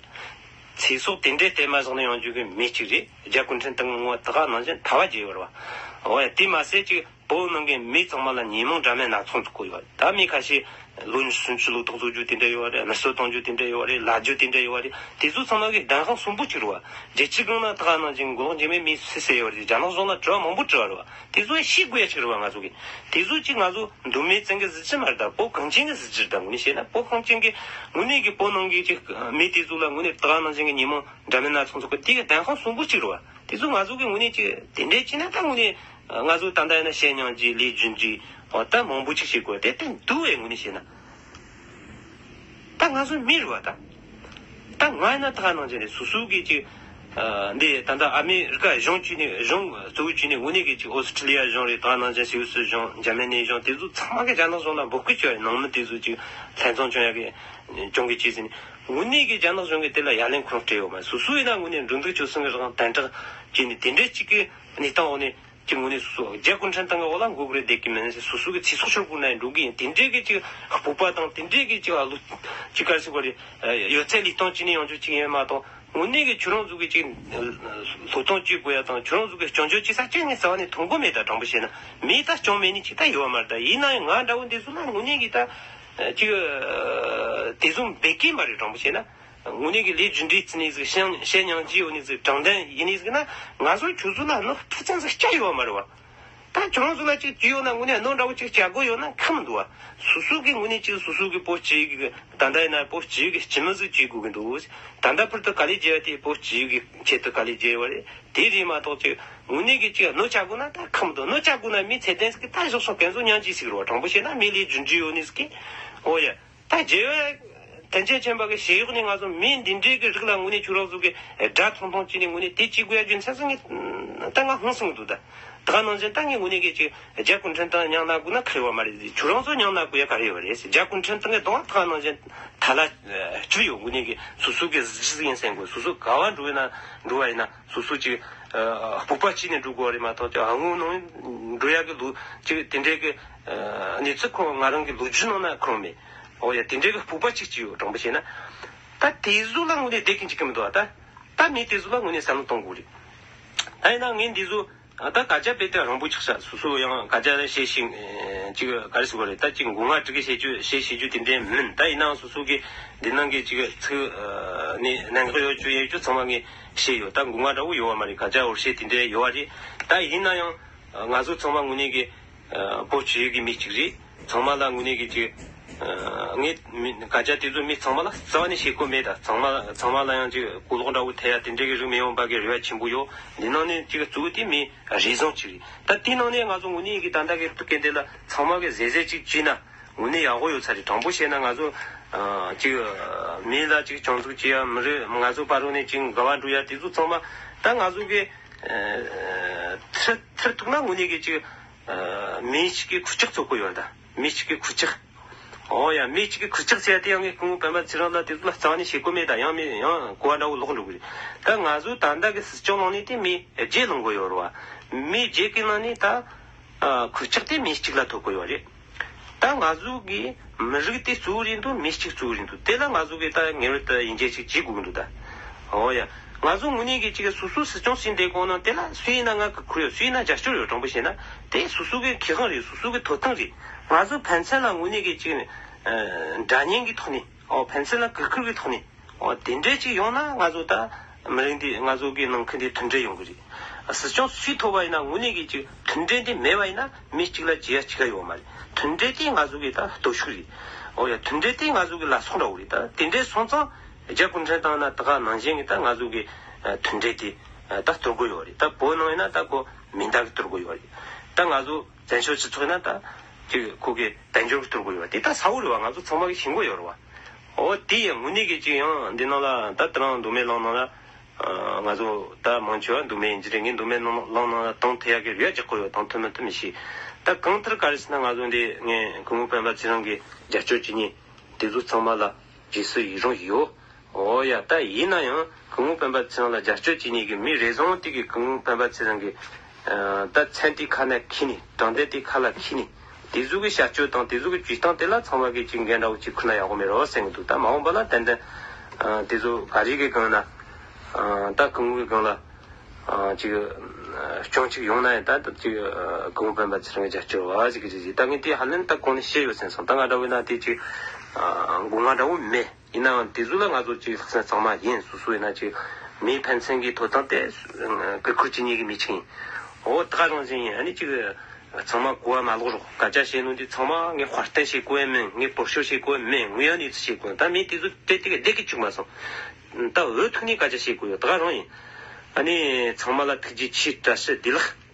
ཚེ་སྲོག་དེ་འདྲའི་གཏད་མ་བཞག་ནས་ཡོང་རྒྱུ་གི་མི་གཅིག་རེད། རྒྱ་གུང་ཁྲན་ཏང་ངོ་ད་ག་ནང་བཞིན་ཐ་བ་བརྗེ་ཡོད་རེད་བ། འོ་ཡ། དེ་མ་ཟད་ཅིག་བོད་ནང་གི་མི་ཚང་མ་ལ་ཉེས་མིང་འདྲ་མིན་སྣ་ཚོགས་འཛུགས་གོ་ཡོད་རེད། ད་མི་ཁ་ཤས་ལོ་ཉི་ཤུ་སུམ་ཅུ་ལོ་ཐོག་བཟོ་རྒྱུ་དེ་འདྲ་ཡོད་རེད། མི་གསོད་གཏོང་རྒྱུ་དེ་འདྲ་ཡོད་རེད། ལབ་རྒྱུ་དེ་འདྲ་ཡོད་རེད། དེ་ཚོ་ཚང་མ་གི་བདེན་དཔང་གསོན་པོ་གཅིག་རེད་བ། རྒྱལ་སྤྱིའི་སྒང་ན་ད་ག་ནང་བཞིན་མགོ་ལོག་འཇིགས་མེད་མི་སུས་ཟེར་ཡོད་རེད། རྒྱ་ནག་གཞུང་ལ་དྲི་བ་མང་པོ་དྲི་བ་རེད་བ། དེ་ཚོ་ཤེས་དགོས་ཡ་ཅིག་རེད་བ། ང་ཚོ་གི་དེ་ཚོ་ཅིག་ང་ཚོ་མདོ་སྨད་ཅན་གི་གཟི་བརྗིད་མ་རེད་ད། བོད་གངས་ཅན་གི་གཟི་བརྗིད་རེད་ད། དངོས་གནས་བཤད་ན་བོད་གངས་ཅན་གི་དངོས་གནས་ཀྱི་བོད་ནང་གི་ཅིག་མི་དེ་ཚོ་ལ་དངོས་གནས་ད་ག་ནང་བཞིན་གི་ཉེས་མིང་འདྲ་མིན་སྣ་ཚོགས་འཛུགས་གི་དེ་གི་བདེན་དཔང་གསོན་པོ་གཅིག་རེད་བ། དེ་ཚོ་ང་ཚོ་གི་དངོས་གནས་ཅིག་དེ་འདྲས་བྱས་ན་ད་དངོས་གནས་ང་ཚོ་ད་ལྟ་ཡིན་ན་བཤད་མྱོང་གི་ལས་རྒྱུ་འབྲས་འོ་ད་མང་པོ་ཅིག་བཤད་དགོས་དེ་དེ་འདུག་བས། དངོས་གནས་བཤད་ན་ད་ང་ཚོ་མི་རེད་བ་ད། ད་ང་ཡིན་ན་ད་ག་ནང་བཞིན་རེད། སོ་སོ་གི་ཅིག་ འདི་ད་ལྟ་ཨ་མི་རི་ཀ་གཞུང་བཅས་ནས་གཞུང་གཙོ་བོ་བཅས་ནས་དངོས་གནས་ཀྱི་ཅིག་ཨོ་སི་ཁྲི་ལི་ཡ་གཞུང་རེད། ད་ནང་བཞིན་སུད་སི་གཞུང་འཇར་མ་ནི་གཞུང་དེ་ཚོ་ཚང་མ་གི་རྒྱ་ནག་གཞུང་ལ་འབོད་སྐུལ་བྱས་པ་རེད། ནང་མི་དེ་ཚོ་ཅིག་ལྷན་འཛོམས་བྱུང་ཡ་གི་བྱུང་གི་བྱས་ཟིན། དངོས་གནས་ཀྱི་རྒྱ་ནག་གཞུང་གིས་དེ་ལ་ཡ་ལན་ཁོ་རང་སྤྲད་ཡོད་མ་རེད། སོ་སོ་ཡིན་ན་དངོས་གནས་འགྲོ་འདུག་སྤྱོད་གསུམ་གི་རང་དན་དྲག་བྱས་ནས་དེ་འདྲའི་ཅིག་གི་གནས་སྟངས་འོག་ནས། ཅིག་དངོས་གནས་སོ་སོ་རྒྱ་གུང་ཁྲན་ཏང་གི་འོག་ལ་འགོ་དགོས་རེད་བསྡད་ཀྱི་མིན། སོ་སོ་གི་ཚེ་སྲོག་ཤོར་དགོས་ན་འགྲོ་གི་ཡིན། དེ་འདྲའི་གི་ཅིག་སྤོབས་པ་དང་དེ་འདྲའི་གི་ཅིག་ལོ་ཅིག་ག་རེ་ཟེར་དགོས་རེད། ཡོད་ཚད་ལུས་གཏོང་བྱས་ནས་ཡོང་རྒྱུ་ཅིག་ཡིན་མ་གཏོགས། དངོས་གནས་གི་ཁྱོད་རང་ཚོ་གི་ཅིག་སློབ་སྟོན་བྱེད་དགོས་ཡ་དང་ཁྱོད་རང་ཚོ་གི་སྐྱོན་བརྗོད་བྱེད་ས་ཅིག་ངས་རྩ་བ་ནས་མཐོང་གི་མེད། ད་དྲང་པོ་བཤད་ན་མི་ད་སྐྱོན་མེད་ནི་ཅིག་ད་ཡོད་མ་རེད། ད་ཡིན་ན་ཡང་ང་འདྲ་བོ་འདི་ཚོ་ལ་དངོས་གནས་གི་ད་ཅིག་དེ་ཚོ་འབད་ཀྱི་མ་རེད། དྲང་པོ་བཤད་ན། དངོས་གནས་ཀྱི་ལས་རྒྱུ་འབྲས་བརྩིས་ནས་ཟིག་བཤད་བཤད་སྙིང་རྗེ་ཡོད་ནས་ཟིག་དྲང་བདེན་ཡིན་ནས་ཟིག་ན། ང་ཚོ་ཁྱོད་ཚོ་ལ་གནོད་ཕྲ་ཅང་ཟིག་སྐྱ་ཡོད་མ་རེད་བ། ད་ཁྱོད་རང་ཚོ་ལ་ཅིག་བྱས་ཡོད་ན་དངོས་གནས་གནོད་འདྲ་བོ་ཅིག་བྱ་དགོས་ཡོད་ན་ཁག་མི་འདུག་བ། སོ་སོ་གི་དངོས་གནས་ཅིག་སོ་སོ་གི་བོད་སྤྱི་གི་ད་ལྟ་ཡིན་ན་བོད་སྤྱི་གི་སྤྱི་མི་ཟིག་བྱེད་དགོས་ཀྱི་འདུག། ད་ལྟ་བར་དུ་དཀའ་ལས་བརྒྱབ་ཡ་དེ་བོད་སྤྱི་གི་ཆེད་དུ་དཀའ་ལས་བརྒྱབ་ཡོད་རེད། དེ་རེད་མ་གཏོགས་ཅིག་དངོས་གནས་ཀྱི་ཅིག་གནོད་བྱ་དགོས་ན་ད་ཁག་མི་འདུག། གནོད་བྱ་དགོས་ན་མི་ཚད་ལྡན་ཟིག་གི་ད་གཞོགས་སོང་གན་ཚོ་སྙིང་རྗེ་ཟིག་རེད་བ། དྲང་པོ་བཤད་ན་མི་ལས་རྒྱུ་འབྲས་ཡོད་ནས་ཟིག་གི། ཨོ་ཡ། ད་རྗེ་བོ་དན་ཅན་ཆོས་འཕེལ་གི་ཞེ་གཡོག་ནས་ང་ཚོ་མི་འདི་འདྲའི་གི་རིགས་ལ་དངོས་གནས་ཁྱོད་རང་ཚོ་གི་དགྲ་ཐུང་ཐུང་བྱས་ནས་དངོས་གནས་དེ་བྱེད་དགོས་ཡ་རྒྱུ་མཚན་སོང་ངས་ད་ང་ཧང་སང་གི་འདུག། ད་ད་ག་ནང་བཞིན་ད་ངས་དངོས་གནས་གི་ཅིག་རྒྱ་གུང་ཁྲན་ཏང་མྱིང་ན་དགོས་ན་ཁ་རེ་བ་མ་རེད། ཁྱོད་རང་ཚོ་མྱིང་ན་དགོས་ཡ་ག་རེ་ཡོད་རེད། རྒྱ་གུང་ཁྲན་ཏང་གི་གདོང་ད་ག་ནང་བཞིན་ཐ་ལ་བཅུར་ཡོད། དངོས་གནས་གི་སོ་སོ་གི་གཟི་བརྗིད་ཡིན་སེམས་དགོས། སོ་སོ་ག་བ་འགྲོ་ཡིན་ན་འགྲོ་བ་ཡིན་ན་སོ་སོ་ཅིག་སྤོབས་པ་སྐྱེས་ནས་འགྲོ་དགོས་རེད་མ་གཏོགས་ཅིག་ཨ་ངོ་ནང་འགྲོ་ཡ་གི་ལུགས་ཅིག་དེ་འདྲའི་གི་གནས་ཚུལ་ཁོང་ང་རང་གི་ལོ་རྒྱུས་ནང་ན་ཁོང་མེད། ཨོ་ཡ། དེ་འདྲའི་གི་སྤོབས་པ་ཅིག་ཅིག་ཡོད། དྲང་པོ་བཤད་ན། ད་དེ་ཚོ་ལ་དངོས་གནས་བསྡད་མཁན་ཅིག་གི་མི་འདུག་ཨ། ད་ད་མི་དེ་ཚོ་ལ་དངོས་གནས་བསམ་བློ་གཏོང་དགོས་རེད། ད་ཡིན་ན་ངས་འདི་ཚོ་ད་སྐད་ཆ་དཔེ་དེ་རིང་པོ་ཆགས་ཤག། སོ་སོ་ཡང་སྐད་ཆ་བཤད་ཤིང་ཅིག་ག་རེ་ཟེར་དགོས་རེད། ད་ཅིག་མགོ་རྔ་དཀྲུག་གི་བཤད་རྒྱུ་བཤད་བཤད་རྒྱུ་དེ་འདྲའི་མིན། ད་ཡིན་ནའང་སོ་སོ་གི་འདི་ནང་གི་ཅིག་ཚིག་ནས་གནད་འགག་ཡོད་རྒྱུ་ཡོད་རྒྱུ་ཚང་མ་ངས་བཤད་ཡོད། ད་མགོ་རྔ་འདྲ་བོ་ཡོད་བ་མ་རེད། སྐད་ཆ་འོར་བཤད་དེ་འདྲའི་ཡོད་བ་རེད། ད་ཡིན་ན་ཡང་ང་ཚོ་ཚང་མ་དངོས་གནས་གི་བོད་སྤྱི་ཡོངས་ཀྱི་མི་གཅིག་རེད། ཚང་མ་ལ་དངོས་གནས་ཀྱི་ཅིག་ངས་མི་སྐད་ཆ་དེ་ཚོ་མི་ཚང་མ་ལ་རྩ་བ་ནས་བཤད་དགོས་མེད། ད་ཚང་མ་ཚང་མ་ལ་ཡང་ཅིག་གོ་ལོག་འདྲ་བོ་ཐེབས་ཡ་དེ་འདྲའི་གི་རིགས་མི་ཡོང་བ་གི་རེ་བ་ཆེན་པོ་ཡོད། འདི་ནང་ནས་ཅིག་གཙོ་བོ་དེ་མི་རེ་ཟུང་གཅིག་རེད། ད་དེའི་ནང་ནས་ང་ཚོ་དངོས་གནས་ཀྱི་ད་ལྟ་གི་སྐད་འདི་ལ་ཚང་མ་གི་གཟབ་གཟབ་ཅིག་བྱས་ན་དངོས་གནས་ཡག་པོ་ཡོད་ས་རེད། དྲང་པོ་བཤད་ན་ང་ཚོ་ཅིག་མི་ལ་ཅིག་སྐྱོན་འཛུགས་བྱེད་ཡ་མི་རེད། ང་ཚོ་བར་རུ་ནས་ཅིག་འགལ་བ་འགྲོ་ཡ་དེ་ཚོ་ཚང་མ་ད་ང་ཚོ་གི་ཐེར་ཐེར་ཐུག་ན་དངོས་གནས་གི་ཅིག་མི་གཅིག་གི་ཁུར་ལྕག་ཚུགས་ཀྱི་ཡོད། ད་མི་གཅིག་གི་ཁུར་ལྕག། ཨོ་ཡ། མི་གཅིག་གི་ཁུར་ལྕག་ཟེར་ཡ་དེ་ཡང་ངས་སྐུ་ངོ་སྤེན་པ་ཚེ་རིང་ལ་དེ་ཚོ་ལ་རྩ་བ་ནས་བཤད་དགོས་མེད། ད་ཡང་མི་ཡང་གོ་བ་འདྲ་བོ་ལོག་འགྲོ་གི་རེད། ད་ང་ཚོ་ད་ལྟ་གི་སྲིད་སྐྱོང་ནང་ནས་དེ་མི་བརྒྱད་ལངས་གི་ཡོད་རེད་བ། མི་བརྒྱད་ཀྱི་ནང་ནས་ད་ཁུར་ལྕག་དེ་མི་གཅིག་ལ་ཐོབ་གི་ཡོད་རེད། ད་ང་ཚོ་གི་མི་རིགས་དེ་གཙོ་བོ་རེད་འདུག། མི་གཅིག་གཙོ་བོ་རེད་འདུག། དེ་ལ་ང་ཚོ་གི་ད་ངེས་པར་དུ་ཡིད་འཇགས་ཤིག་བྱེད་དགོས་ཀྱི་འདུག། ད་ཨོ་ཡ། ང་ཚོ་དངོས་གནས་ཀྱི་ཅིག་སོ་སོ་སྲིད་སྐྱོང་ཟིན་བསྡད་གོང་ན་དེ་ལ་སུ་ཡིན་ན་ང་གི་ཁུར་ཡོད། སུ་ཡིན་ན་རྒྱབ་སྐྱོར་ཡོད། དྲང་པོ་བཤད་ན་དེ་སོ་སོ་གི་ཁེ་དབང་རེད། སོ་སོ་གི་ཐོབ་ཐང་རེད། ང་ཚོ་ཕན་ཚུན་ལ་དངོས་གནས་ཀྱི་ཅིག་འདྲ་མཉམ་གྱི་ཐོག་ནས། ཨོ། ཕན་ཚུན་ལ་གུས་བཀུར་གྱི་ཐོག་ནས། ཨོ། དེ་འདྲས་ཅིག་ཡོང་ན་ང་ཚོ་ད་མི་རིགས་འདི་ང་ཚོ་གི་ནང་ཁུལ་འདི་མཐུན་སྒྲིལ་ཡོང་གི་རེད། སྲིད་སྐྱོང་སུས་ཐོབ་པ་ཡིན་ན་དངོས་གནས་ཀྱི་ཅིག་མཐུན་སྒྲིལ་འདི་མེད་པ་ཡིན་ན་མི་གཅིག་ལ་བྱེད་ཡ་གཅིག་ཀ་ཡོད་མ་རེད། མཐུན་སྒྲིལ་དེ་ང་ཚོ་གི་ད་སྟོབས་ཤུགས་རེད། ཨོ་ཡ། མཐུན་སྒྲིལ་དེ་ང་ཚོ་གི་ལ་སོགས་འདྲ་བོ་རེད། ད་དེ་འདྲས་སོང་ཙང་རྒྱ་གུང་ཁྲན་ཏང་ན་ད་ག་ནང་བཞིན་གྱི་ད་ང་ཚོ་གི་མཐུན་སྒྲིལ་དེ་ད་གཏོར་དགོས་ཡོད་རེད། ད་བོད་ནང་ཡིན་ན་ད་ཁོ་མིང་བརྡ་གི་གཏོར་དགོས་ཡོད་རེད། ད་ང་ཚོ་བཙན་བྱོལ་སྤྱི་ཚོགས་ཡིན་ན་ད་ཅིག་ཁོ་གི་དལ་འབྱོར་གི་གཏོར་དགོས་ཡོད་རེད། དེ་ད་གསལ་བོ་རེད་བ། ང་ཚོ་ཚང་མ་གི་ཤེས་དགོས་ཡོད་རེད་བ། ཨོ། དེ་ཡང་དངོས་གནས་གི་ཅིག་ཡང་འདི་ནང་ལ་ད་དེ་རིང་མདོ་སྨད་ལམ་ནང་ལ་ང་ཚོ་ད་མང་ཆེ་བ་མདོ་སྨད་ཡིན་གྱི་རེད། ངས་མདོ་སྨད་ལམ་ནང་ལ་དང་ཐད་ཡག་གི་རེ་བ་རྒྱག་གི་ཡོད། དང་ཐོན་མི་ཐོན་མི་ཤེས། ད་གང་ལྟར་ག་རེ་ཟེར་ན་ང་ཚོ་འདི་ངས་སྐུ་ངོ་སྤེན་པ་ཚེ་རིང་གི་རྒྱབ་སྐྱོར་བྱེད་མཁན་དེ་ཚོ་ཚང་མ་ལ་རྗེས་སུ་ཡི་རང་ཡོད། ཨོ་ཡ། ད་ཡིན་ན་ཡང་སྐུ་ངོ་སྤེན་པ་ཚེ་རིང་ལ་རྒྱབ་སྐྱོར་བྱེད་མཁན་གྱི་མི་རེ་ཟུང་དེ་གིས་སྐུ་ངོ་སྤེན་པ་ཚེ་རིང་གི་ད་མཚན་དེ་ཁ་ནས་འཁྱེར་ནས། དྲང་བདེན་དེ་ཁ་ལ་འཁྱེར་ནས། དེ་ཚོ་གི་བྱ་སྤྱོད་དང་དེ་ཚོ་གི་བྱེད་སྟངས་དེ་ལ་ཚང་མ་གིས་ཅིག་འགན་འདྲ་བོ་ཅིག་འཁུར་ན་ཡག་པོ་མེད་རོགས་བསམ་གི་འདུག། ད་མ་འོངས་པ་ལ་ཏན་ཏན་དེ་ཚོ་ག་རེ་གི་སྒང་ན་ད་སྐུ་ངོ་གི་སྒང་ལ་ཅིག་སྐྱོན་ཅིག་ཡོང་ན་ཡང་ད་ཅིག་སྐུ་ངོ་སྤེན་པ་ཚེ་རིང་གི་རྒྱབ་སྐྱོར་བ་ཅིག་གི་རེད། ད་ངས་དེ་ཧ་ལམ་ད་གོང་ནས་བཤད་ཡོད་ཟིན་སོང་། ད་ང་འདྲ་བོ་ཡིན་ན་དེ་ཅིག་མགོ་རྔ་འདྲ་བོ་མེད། ཡིན་ནའང་དེ་ཚོ་ལ་ང་ཚོ་ཅིག་ལྷག་བསམ་གཙང་མ་ཡིན། སོ་སོ་ཡིན་ན་ཅིག་མིའི་ཕན་ཚུན་གྱི་ཐོབ་ཐང་དེ་གུས་བཀུར་བྱེད་མཁན་གྱི་མི་ཅིག་ཡིན། འོ། ད་ག་རང་བཞིན་ཡིན། ཨ་ནི་ཅིག་ཚང་མ་གོ་བ་མ་ལོག་རོགས། སྐད་ཆ་བཤད་ནོ་འདི་ཚང་མ་ངས་དཔར་བསྟན་བྱེད་དགོས་མིན། ངས་བོད་ཤོར་བྱེད་དགོས་མིན། ངས་ཡང་ནས་ཚིག་བཤད་དགོས། ད་མི་དེ་ཚོ་དེ་དེ་ག་བསྡད་ཀྱི་བཅུག་མ་སོང་། ད་འོས་ཐུག་ནས་སྐད་ཆ་བཤད་དགོས་ཡོད། ད་ག་རང་ཡིན། ཨ་ནི་ཚང་མ་ལ་ཐུགས་རྗེ་ཆེ། བཀྲ་ཤིས་བདེ་ལེགས།